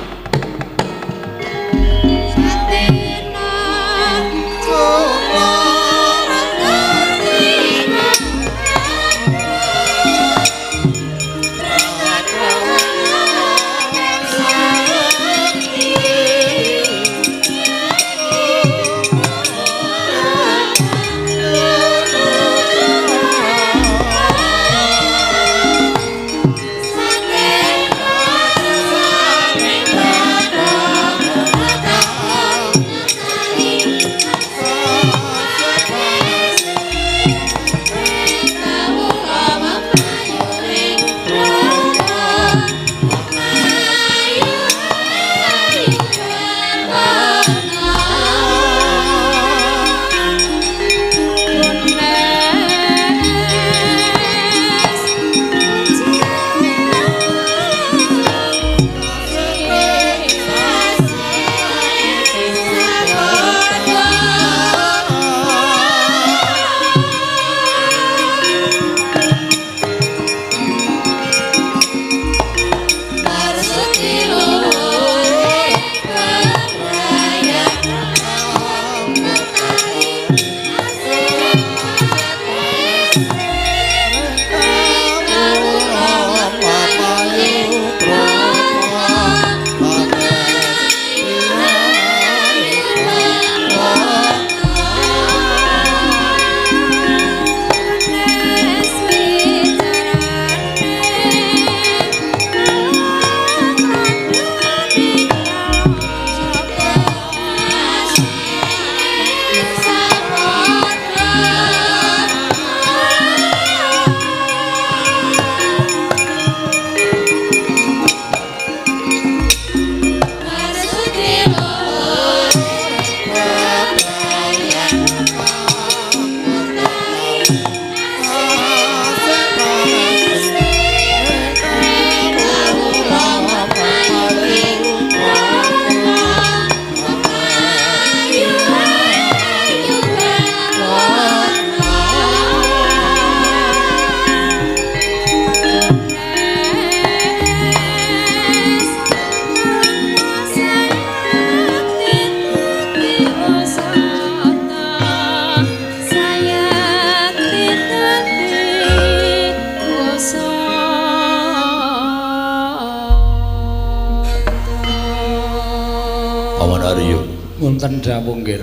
Paman Arya.
Wonten dawuh nggih.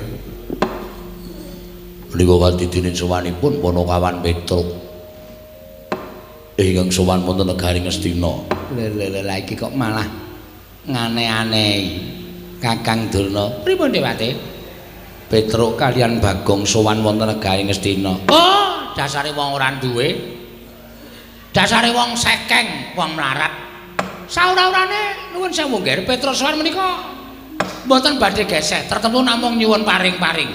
Menika kadidine sowanipun Panakawan Petruk. Ingkang sowan wonten negari Ngastina.
Lha lha iki kok malah ngane-anehi. Kakang Durna, pripun Dewate?
Petruk kalian Bagong sowan wonten negari Ngastina.
Oh, dasare wong ora duwe. Dasare wong sekeng, wong mlarat. Saura-urane nuwun sewu nggih, Petruk sowan menika mboten badhe geseh, tertentu namung nyuwun paring-paring.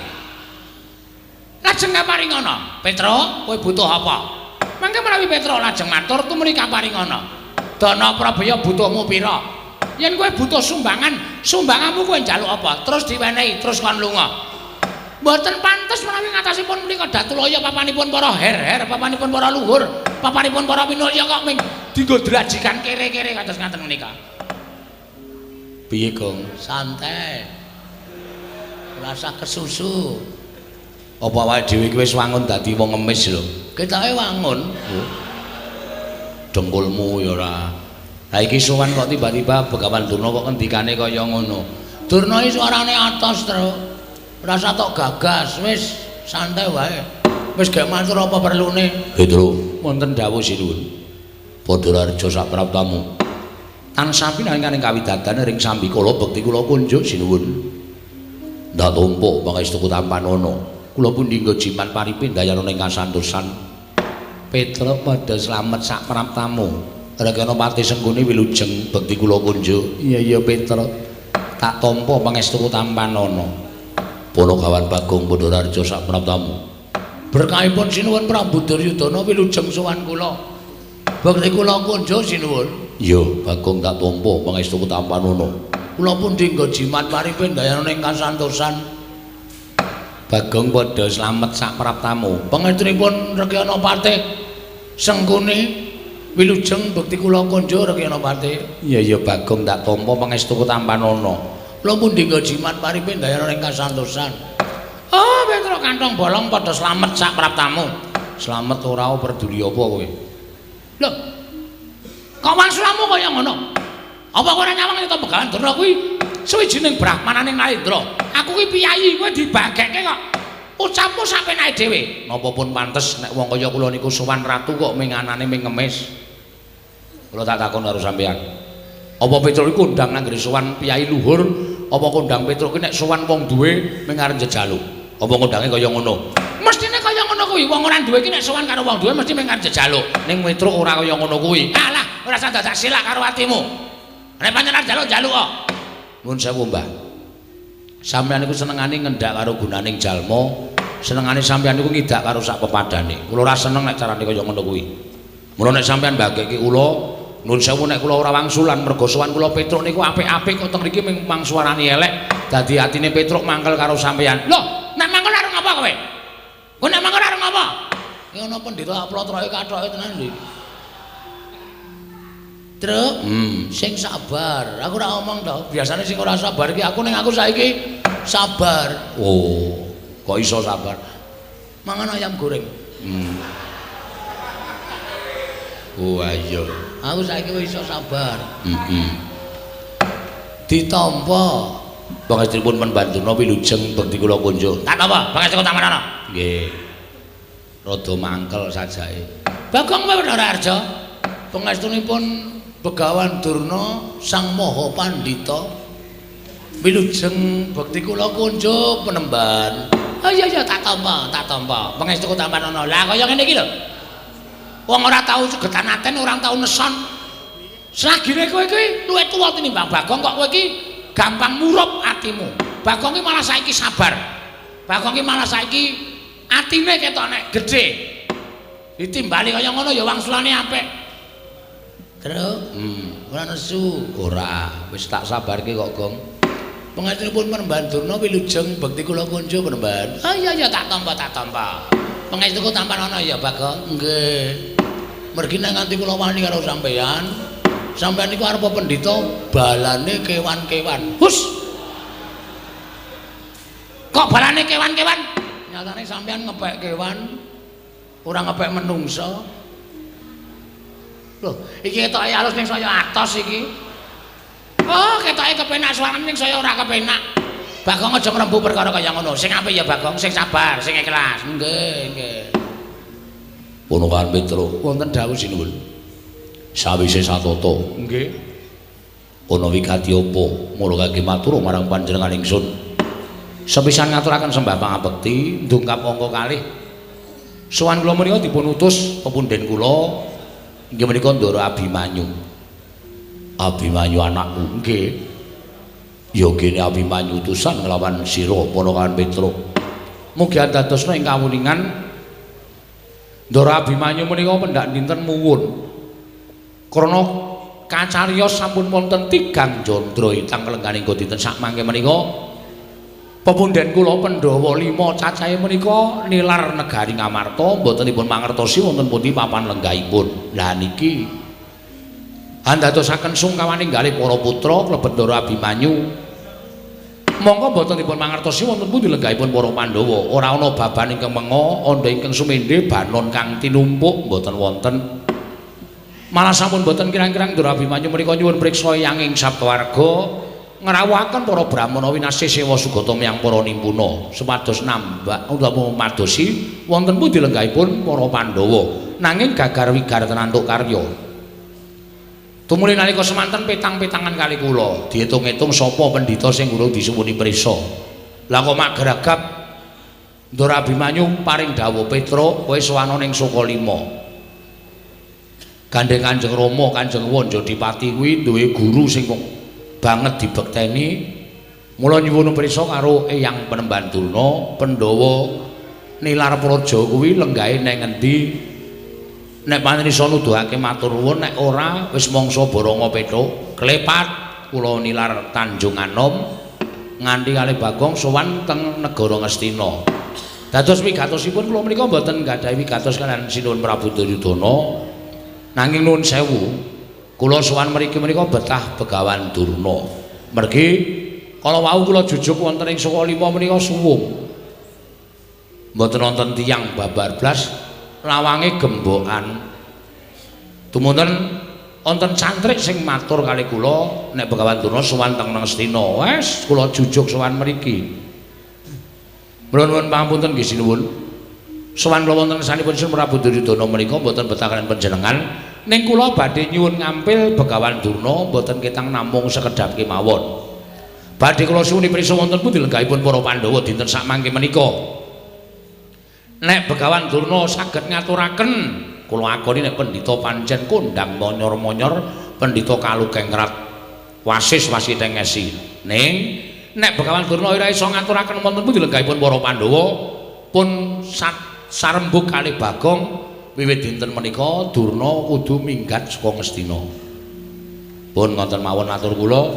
Lajeng kaparingana, Petruk, kowe butuh apa? Mangke menawi Petruk lajeng matur tumuli kaparingana. Dana Prabaya butuhmu pira? Yen kowe butuh sumbangan, sumbanganmu kowe njaluk apa? Terus diwenehi, terus kon lunga. Mboten pantes menawi ngatasipun menika Datulaya papanipun para her-her, papanipun para luhur, papanipun para minulya kok ming dienggo drajikan kere-kere kados ngaten menika.
Piye, Gong?
Santai. Ora usah kesusu.
Apa awake dhewe iki wis wangun dadi wong ngemis lho?
Ketoke wangun.
Dengkulmu ya ora. Lah iki sowan kok tiba-tiba Begawan Durna kok ngendikane kaya ngono.
Durna iki suarane atos, Truk. Ora usah tok gagas, wis santai wae. Wis gek matur apa perlune.
Petruk, wonten dawuh sinuwun. Badararja sak praptamu. Tansah pinanganing kawidadan ring sambikala bekti kula kunjuk sinuwun. Ndak tampa pangestu tampanana. Kula pundi nggo jimat paripe ndayana ing kasantosan.
Petruk padha slamet sak praptamu.
Rekana pati Sengkuni wilujeng bekti kula kunjuk.
Iya iya Petruk. Tak tampa pangestu tampanana.
Panakawan Bagong Badararja sak praptamu.
Berkahipun sinuwun Prabu Duryudana wilujeng sowan kula. Bekti kula kunjuk sinuwun.
Iya, Bagong tak tampa pangestu tampanana.
Kula pundi nggo jimat paripe ndayana ing kasantosan. Bagong padha slamet sak praptamu. Pangestunipun Rekyana Patih Sengkuni wilujeng bekti kula kunjuk Rekyana Patih.
Iya iya Bagong tak tampa pangestu tampanana.
Kula pundi nggo jimat paripe ndayana ing kasantosan. Oh, Petruk kantong bolong padha slamet sak praptamu.
Slamet ora peduli apa kowe?
Lho. Kok wangsulamu kaya ngono? Apa kowe ora nyawang yen Begawan Durna kuwi suwijining brahmananing Narendra? Aku kuwi piyayi, kowe dibagekke kok. Ucapmu sapenake dhewe.
Napa pun pantes nek wong kaya kula niku sowan ratu kok ming anane ming ngemis. Kula tak takon karo sampeyan. Apa Petruk iku kondang anggere sowan piyayi luhur, apa kondang Petruk ki nek sowan wong duwe ming arep njejaluk? Apa kondange kaya ngono?
Mestine kaya ngono kuwi, wong ora duwe ki nek sowan karo wong duwe mesti ming arep njejaluk.
Ning Petruk ora kaya ngono kuwi.
Alah, ora usah dadak silak karo atimu. Nek pancen arep njaluk-njaluk kok.
Nuwun sewu, Mbah. Sampeyan niku senengane ngendak karo gunaning jalma, senengane sampeyan niku ngidak karo sak pepadane. Kula ora seneng nek carane kaya ngono kuwi. Mula nek sampeyan mbagekke kula, nuwun sewu nek kula ora wangsulan mergo sowan kula Petruk niku apik-apik kok teng mriki ming mangsuarani elek, dadi atine Petruk mangkel karo sampeyan.
Lho, nek mangkel arep ngapa kowe? Kowe nek mangkel arep ngapa? Ya ana pendeta plotroke kathoke tenan iki. Truk, sing sabar. Aku ora omong to. Biasane sing ora sabar iki aku, ning aku saiki sabar.
Oh, kok iso sabar?
Mangan ayam goreng.
Oh, iya.
Aku saiki wis iso sabar. Ditampa.
Pangestunipun Pendurna wilujeng bekti kula kunjuk.
Tak apa, pangestu tampanana.
Nggih. Rada mangkel sajake.
Bagong kowe Badararja. Pangestunipun Begawan Durna Sang Maha Pandhita wilujeng bekti kula kunjuk penemban. Oh iya iya tak tampa, tak tampa. Pangestu tampanana. Lah kaya ngene iki lho. Wong ora tau segetan aten, ora tau neson. Selagine kowe iki luwih tuwa tinimbang Bagong kok kowe iki gampang murup atimu. Bagong iki malah saiki sabar. Bagong iki malah saiki atine ketok nek gedhe. Ditimbali kaya ngono ya wangsulane apik. Truk, ora nesu.
Ora, wis tak sabarke kok, Gong.
Pangestunipun Penemban Durna wilujeng bekti kula kunjuk Penemban. Oh iya iya tak tampa, tak tampa. Pangestuku tampanana ya, Bagong. Nggih. Mergi nek nganti kula wani karo sampeyan, sampeyan niku arep pendhita balane kewan-kewan. Hus. Kok balane kewan-kewan? Nyatane sampeyan ngepek kewan, ora ngepek menungsa. Loh, iki ketoke alus ning saya atos iki. Oh, ketoke Ketoke kepenak suarane ning saya ora kepenak. Bagong aja ngrembug perkara kaya ngono. Sing apik ya Bagong, sing sabar, sing ikhlas. Nggih, nggih.
Ponokan Petro, wonten dawuh sinuwun. Sawise satata.
Nggih.
Ana wigati apa mula kangge matur marang panjenengan ingsun.
Sepisan ngaturaken sembah pangabekti ndungkap angka kalih. Sowan kula menika dipun utus pepundhen kula inggih menika Ndara Abimanyu.
Abimanyu anakku.
Nggih.
Ya kene Abimanyu utusan nglawan sira Ponokan Petro.
Mugi andadosna ing kawuningan Ndara Abimanyu menika pendak dinten muwun. Krana kacariyos sampun wonten tigang jandra itang lengganing dinten sakmangke menika pepundhen kula Pandhawa 5 cacahe menika nilar negari Ngamarta mboten dipun mangertosi wonten pundi papan lenggahipun. Lah niki andadosaken sungkawaning galih para putra klebet Ndara Abimanyu. Monggo mboten dipun mangertosi wonten pundi lenggahipun para Pandhawa. Ora ana baban ingkang menga, andha ingkang sumendhe, banon kang tinumpuk mboten wonten. Malah sampun mboten kirang-kirang Ndara Abimanyu menika nyuwun priksa eyanging sabawarga ngrawuhaken para brahmana winasih sewa sugata miyang para nimpuna supados nambah utawa madosi wonten pundi lenggahipun para Pandhawa. Nanging gagar wigar tenantuk karya. Tumuli nalika semanten petang-petangan kali kula diitung-itung sapa pendhita sing urung disuwuni prisa. Lah kok mak geragap Ndara Abimanyu paring dawuh, Petro kowe sowana ning Sukalima. Gandeng Kanjeng Rama, Kanjeng Wanjadipati kuwi duwe guru sing banget dibekteni. Mula nyuwun prisa karo Eyang Penemban Durna, Pandhawa nilar praja kuwi lenggahe nang ngendi? Nek pancen iso nuduhake matur nuwun, nek ora wis mangsa boronga petuk klepat kula nilar Tanjung Anom nganti kalih Bagong sowan teng negara Ngastina. Dados wigatosipun kula menika mboten nggadahi wigatos kaliyan Sinuwun Prabu Duryudana. Nanging nuwun sewu, kula sowan mriki menika betah Begawan Durna. Mergi kala wau kula jujuk wonten ing Sukalima menika suwung. Mboten wonten tiyang babar blas, lawange gembokan. Tumunten wonten cantrik sing matur kali kula nek Begawan Durna sowan teng Ngastina. Wes kula jujuk sowan mriki. Mula nuwun pangapunten nggih sinuwun. Sowan kula wonten sanipun Sinuwun Prabu Duryudana menika mboten betah kaliyan panjenengan, ning kula badhe nyuwun ngampil Begawan Durna mboten ketang namung sekedhap kemawon. Badhe kula suwuni prisa wonten pundi lenggahipun para Pandhawa dinten sakmangke menika. Nek Begawan Durna saged ngaturaken, kula akoni nek pendhita pancen kondhang monyor-monyor, pendhita kalukengrat wasis wasiteng esi. Ning nek Begawan Durna ora iso ngaturaken wonten pundi lenggahipun para Pandhawa, pun sarembug kalih Bagong wiwit dinten menika Durna kudu minggat saka Ngastina. Pun ngoten mawon atur kula,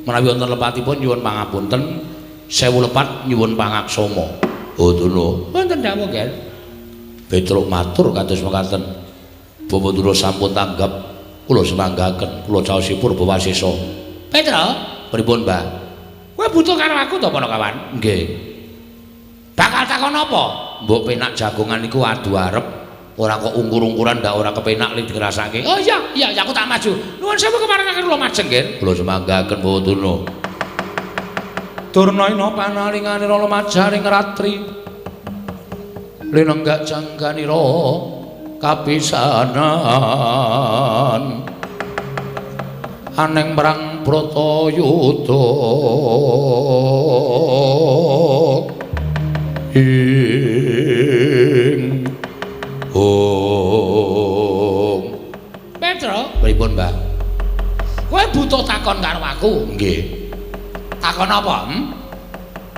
menawi wonten lepatipun nyuwun pangapunten, sewu lepat nyuwun pangaksama. Oh Durna, wonten dawuh nggih.
Petruk matur kados mekaten. Bapak Durna sampun tanggap, kula semanggaken, kula caosipun Purba Wasesa.
Petro,
pripun, Mbah?
Kowe butuh karo aku to, Panakawan?
Nggih.
Bakal takon apa?
Mbok penak jagongan niku adu arep, ora kok ungkur-ungkuran ndak ora kepenak li dirasake.
Oh iya, iya, aku tak maju. Nuwun sewu kemaringaken kula majeng nggih.
Kula semanggaken Bapak Durna.
Durna ina panalinganira lumajaring ratri. Linenggak jangganira kapisanan. Aneng perang Bratayuda.
Ing Om.
Petro,
pripun, Mbah?
Kowe butuh takon karo aku?
Nggih.
Takon apa?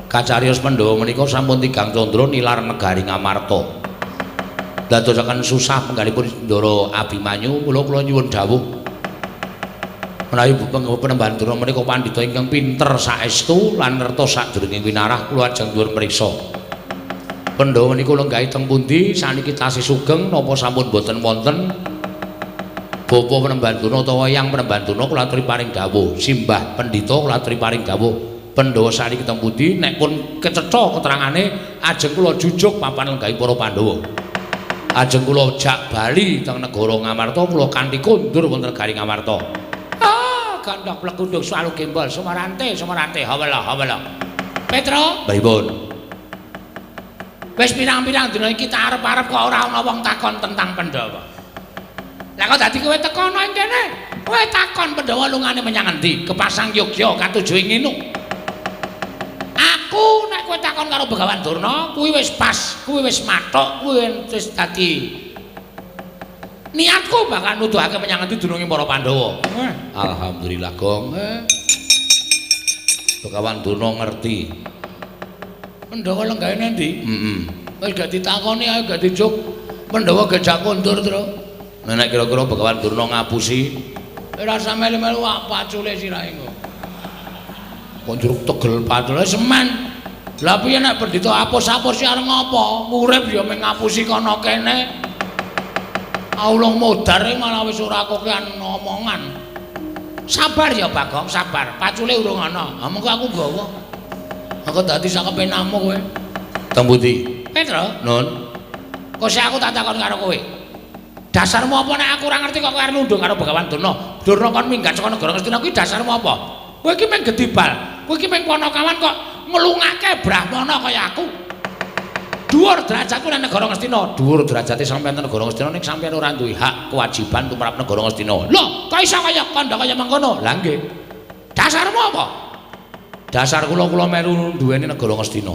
Kacariyos Pandhawa menika sampun tigang candra nilar negari Ngamarta. Dadosaken susah penggalipun Ndara Abimanyu, mula kula nyuwun dawuh. Menawi Penemban Durna menika pandhita ingkang pinter saestu lan ngertos sadurunge winarah, kula ajeng nyuwun mriksa. Pandhawa niku lenggahi teng pundi saniki tasih sugeng napa sampun boten wonten? Bapa Penemban Durna utawa Eyang Penemban Durna kula aturi paring dawuh, simbah pendhita kula aturi paring dawuh. Pandhawa saniki teng pundi? Nek pun kecetha keterangane ajeng kula jujuk papan lenggahi para Pandhawa. Ajeng kula jak bali teng negara Ngamarta, kula kanthi kondur wonten negari Ngamarta.
Ah, Gandhok plegunduk swalu gembol sumarante sumarante hawala hawala. Petro,
Pripun?
Wis pirang-pirang dina iki tak arep-arep kok ora ana wong takon tentang Pandhawa. Lah kok dadi kowe teko ana ing kene? Kowe takon Pandhawa lungane menyang endi? Kepasang Yogya katuju ing nginu. Aku nek kowe takon karo Begawan Durna, kuwi wis pas, kuwi wis mathuk, kuwi wis dadi niatku bakal nuduhake menyang endi dununge para Pandhawa.
Alhamdulillah, Gong. Begawan Durna ngerti.
Pandhawa lenggahe endi?
Heeh.
Wis gak ditakoni ae gak dijuk. Pandhawa gejak kondur, Tru.
Nek kira-kira Begawan Durna ngapusi,
ora usah melu-melu wak pacule sirahe engko. Kok njuruk tegel pacule semen. Lah piye nek pendhita apus-apus arep ngopo? Urip ya mung ngapusi kono kene. Aulung modar malah wis ora kokean omongan. Sabar ya Bagong, sabar. Pacule urung ana. Ha mengko aku nggawa. Aku dadi sak kepenamu kowe.
Teng pundi?
Petro,
Nun.
Kok sik aku tak takon karo kowe. Dasarmu apa nek aku ora ngerti kok kowe arep nundung karo Begawan Durna? Durna kon minggat saka negara Ngastina kuwi dasarmu apa? Kowe iki mung gedibal, kowe iki mung panakawan kok nglungake brahmana kaya aku. Dhuwur derajatku nang negara Ngastina,
dhuwur derajate sampeyan nang negara Ngastina ning sampeyan ora duwe hak kewajiban tumrap negara Ngastina.
Lho, kok iso kaya kandha kaya mengkono?
Lah nggih.
Dasarmu apa?
Dasar kula kula melu duweni negara Ngastina.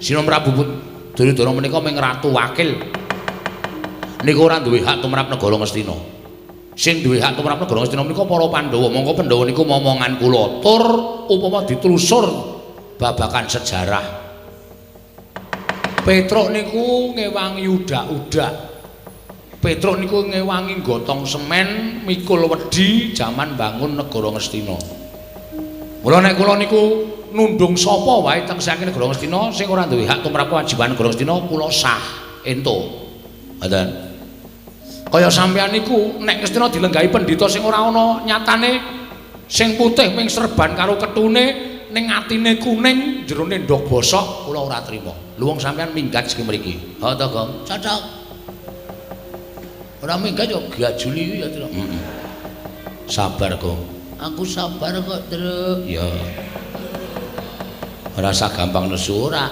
Sina Prabu Duryudana menika mung ratu wakil. Niku ora duwe hak tumrap negara Ngastina. Sing duwe hak tumrap negara Ngastina menika para Pandhawa. Mongko Pandhawa niku momongan kula. Tur upama ditelusur babakan sejarah.
Petruk niku ngewangi udak-udak. Petruk niku ngewangi gotong semen, mikul wedi jaman bangun negara Ngastina.
Mula nek kula niku nundung sapa wae teng saking negara Ngastina sing ora duwe hak tumrap kewajiban negara Ngastina kula sah entuk. Ngoten.
Kaya sampeyan niku nek Ngastina dilenggahi pendhita sing ora ana nyatane sing putih ming serban karo ketune ning atine kuning jerone ndog bosok
kula ora trima. Lho wong sampeyan minggat saking mriki. Ha to, Gong?
Cocok. Ora minggat yo gajuli ya, Tru.
Heeh. Sabar, Gong.
Aku sabar kok, Tru.
Ya. Ora usah gampang nesu ora.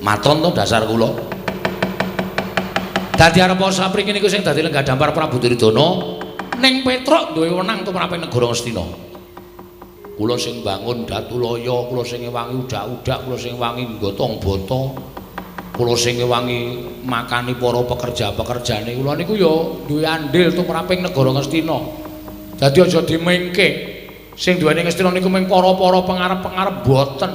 Maton to dasar kula.
Dadi arep sapriki niku sing dadi lenggah dampar Prabu Duryudana ning Petruk duwe wenang tumrap negara Ngastina.
Kula sing bangun Datulaya, kula sing ngewangi udak-udak, kula sing ngewangi gotong bata, kula sing ngewangi makani para pekerja-pekerjane.
Kula niku ya duwe andil tumraping negara Ngastina. Dadi aja dimengke. Sing duweni Ngastina niku mung para-para pengarep-pengarep boten.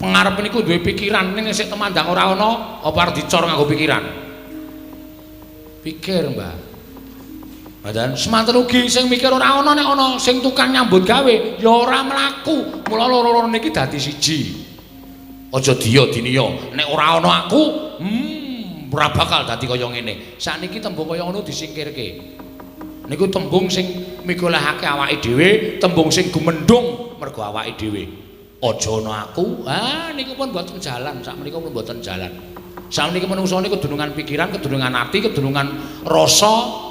Pengarep niku duwe pikiran ning sik temandang ora ana, apa arep dicor nganggo pikiran. Pikir, Mbah.
Ngoten.
Semanten ugi sing mikir ora ana nek ana sing tukang nyambut gawe ya ora mlaku. Mula loro-loro niki dadi siji.
Aja diya diniya. Nek ora ana aku, ora bakal dadi kaya ngene.
Sakniki tembung kaya ngono disingkirke. Niku tembung sing migolehake awake dhewe, tembung sing gumendhung
mergo awake dhewe. Aja ana aku.
Ah niku pun mboten jalan, sakmenika pun mboten jalan. Sakniki manungsa niku kedunungan pikiran, kedunungan ati, kedunungan rasa.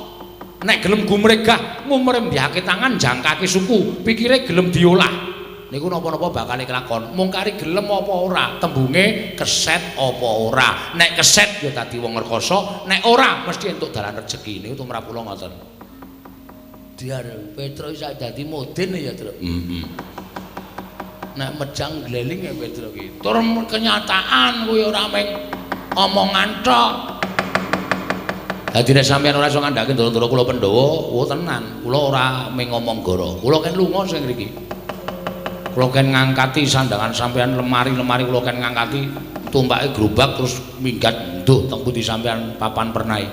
Nek gelem gumregah, ngumrembyake tangan, jangkake suku, pikire gelem diolah.
Niku napa-napa bakal kelakon. Mung kari gelem apa ora, tembunge keset apa ora. Nek keset ya dadi wong rekasa, nek ora mesti entuk dalan rejeki. Niku tumrap kula ngoten.
Diar Petro iso dadi modin ya, Tru.
Heeh.
Nek mejang gleling ya Petro ki. Tur kenyataan kuwi ora mung omongan tok.
Dadi nek sampeyan ora iso ngandhake ndara-ndara kula Pandhawa, wo tenan, kula ora mung ngomong goro. Kula ken lunga sing ngriki. Kula ken ngangkati sandangan sampeyan lemari-lemari kula ken ngangkati tumpake gerobak terus minggat nduh teng pundi sampeyan papan pernahe.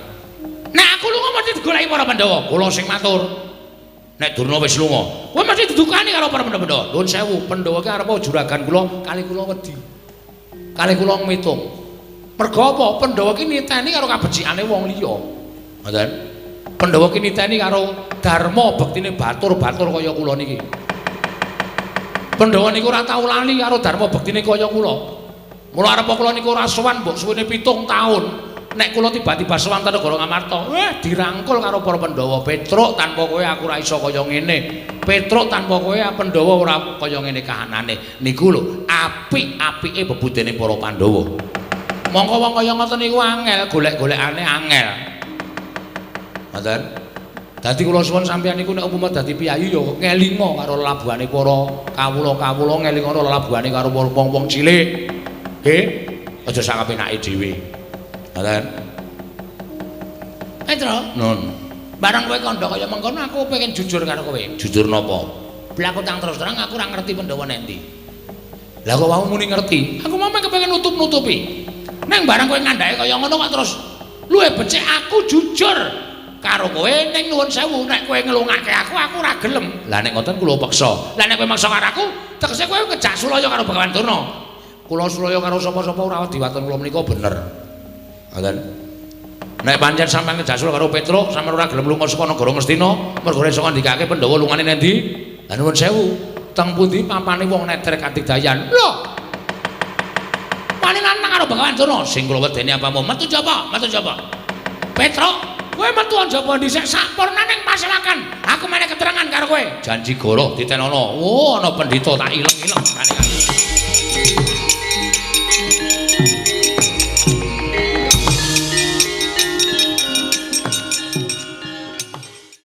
Nek aku lunga mesti digoleki para Pandhawa,
kula sing matur. Nek Durna wis lunga,
kowe mesti didukani karo para Pandhawa.
Nuwun sewu, Pandhawa ki arep juragan kula, kali kula wedi. Kali kula ngitung.
Mergo apa? Pandhawa ki niteni karo kabecikane wong liya.
Ngoten. Pandhawa ki niteni karo dharma bektine batur-batur kaya kula niki.
Pandhawa niku ora tau lali karo dharma bektine kaya kula. Mula arep kula niku ora sowan mbok suwene 7 taun. Nek kula tiba-tiba sowan ten negara Ngamarta, dirangkul karo para Pandhawa. Petruk, tanpa kowe aku ora iso kaya ngene. Petruk tanpa kowe Pandhawa ora kaya ngene kahanane. Niku lho apik-apike bebudene para Pandhawa. Mongko wong kaya ngoten niku angel, golek-golekane angel. Ngoten. Dadi kula suwun sampeyan niku nek umpama dadi piyayi ya ngelinga karo lelabuhane para kawula-kawula, ngelinga lelabuhane karo wong-wong cilik. Nggih, aja sak kapenake dhewe. Ngoten. Petro, nun. Barang kowe kandha kaya mengkono aku pengen jujur karo kowe. Jujur napa? Blaku tang terus terang aku ora ngerti Pandhawa nek ndi. Lah kok wau muni ngerti? Aku mau kepengin nutup-nutupi. Neng barang kowe ngandhake kaya ngono kok terus luwih becik aku jujur karo kowe ning nuwun sewu nek kowe ngelungake aku aku ora gelem. Lah nek ngoten kula peksa. Lah nek kowe maksa karo aku, tegese kowe kejak sulaya karo Bagawan Durna. Kula sulaya karo sapa-sapa ora wedi waton kula menika bener. Ngoten. Nek pancen sampeyan kejak sulaya karo Petruk, sampeyan ora gelem lunga saka negara Ngastina, mergo iso ngandikake Pandhawa lungane nang ndi? Lah nuwun sewu, teng pundi papane wong netrek kadigdayan? Lho. Wani lanang karo Bagawan Durna, sing kula wedeni apamu? Metu jaba, metu jaba. Petruk, kowe metu njaba dhisik sampurna ning pasewakan. Aku meneh keterangan karo kowe. Janji goroh ditenono. Oh, ana pendhita tak ileng-ileng.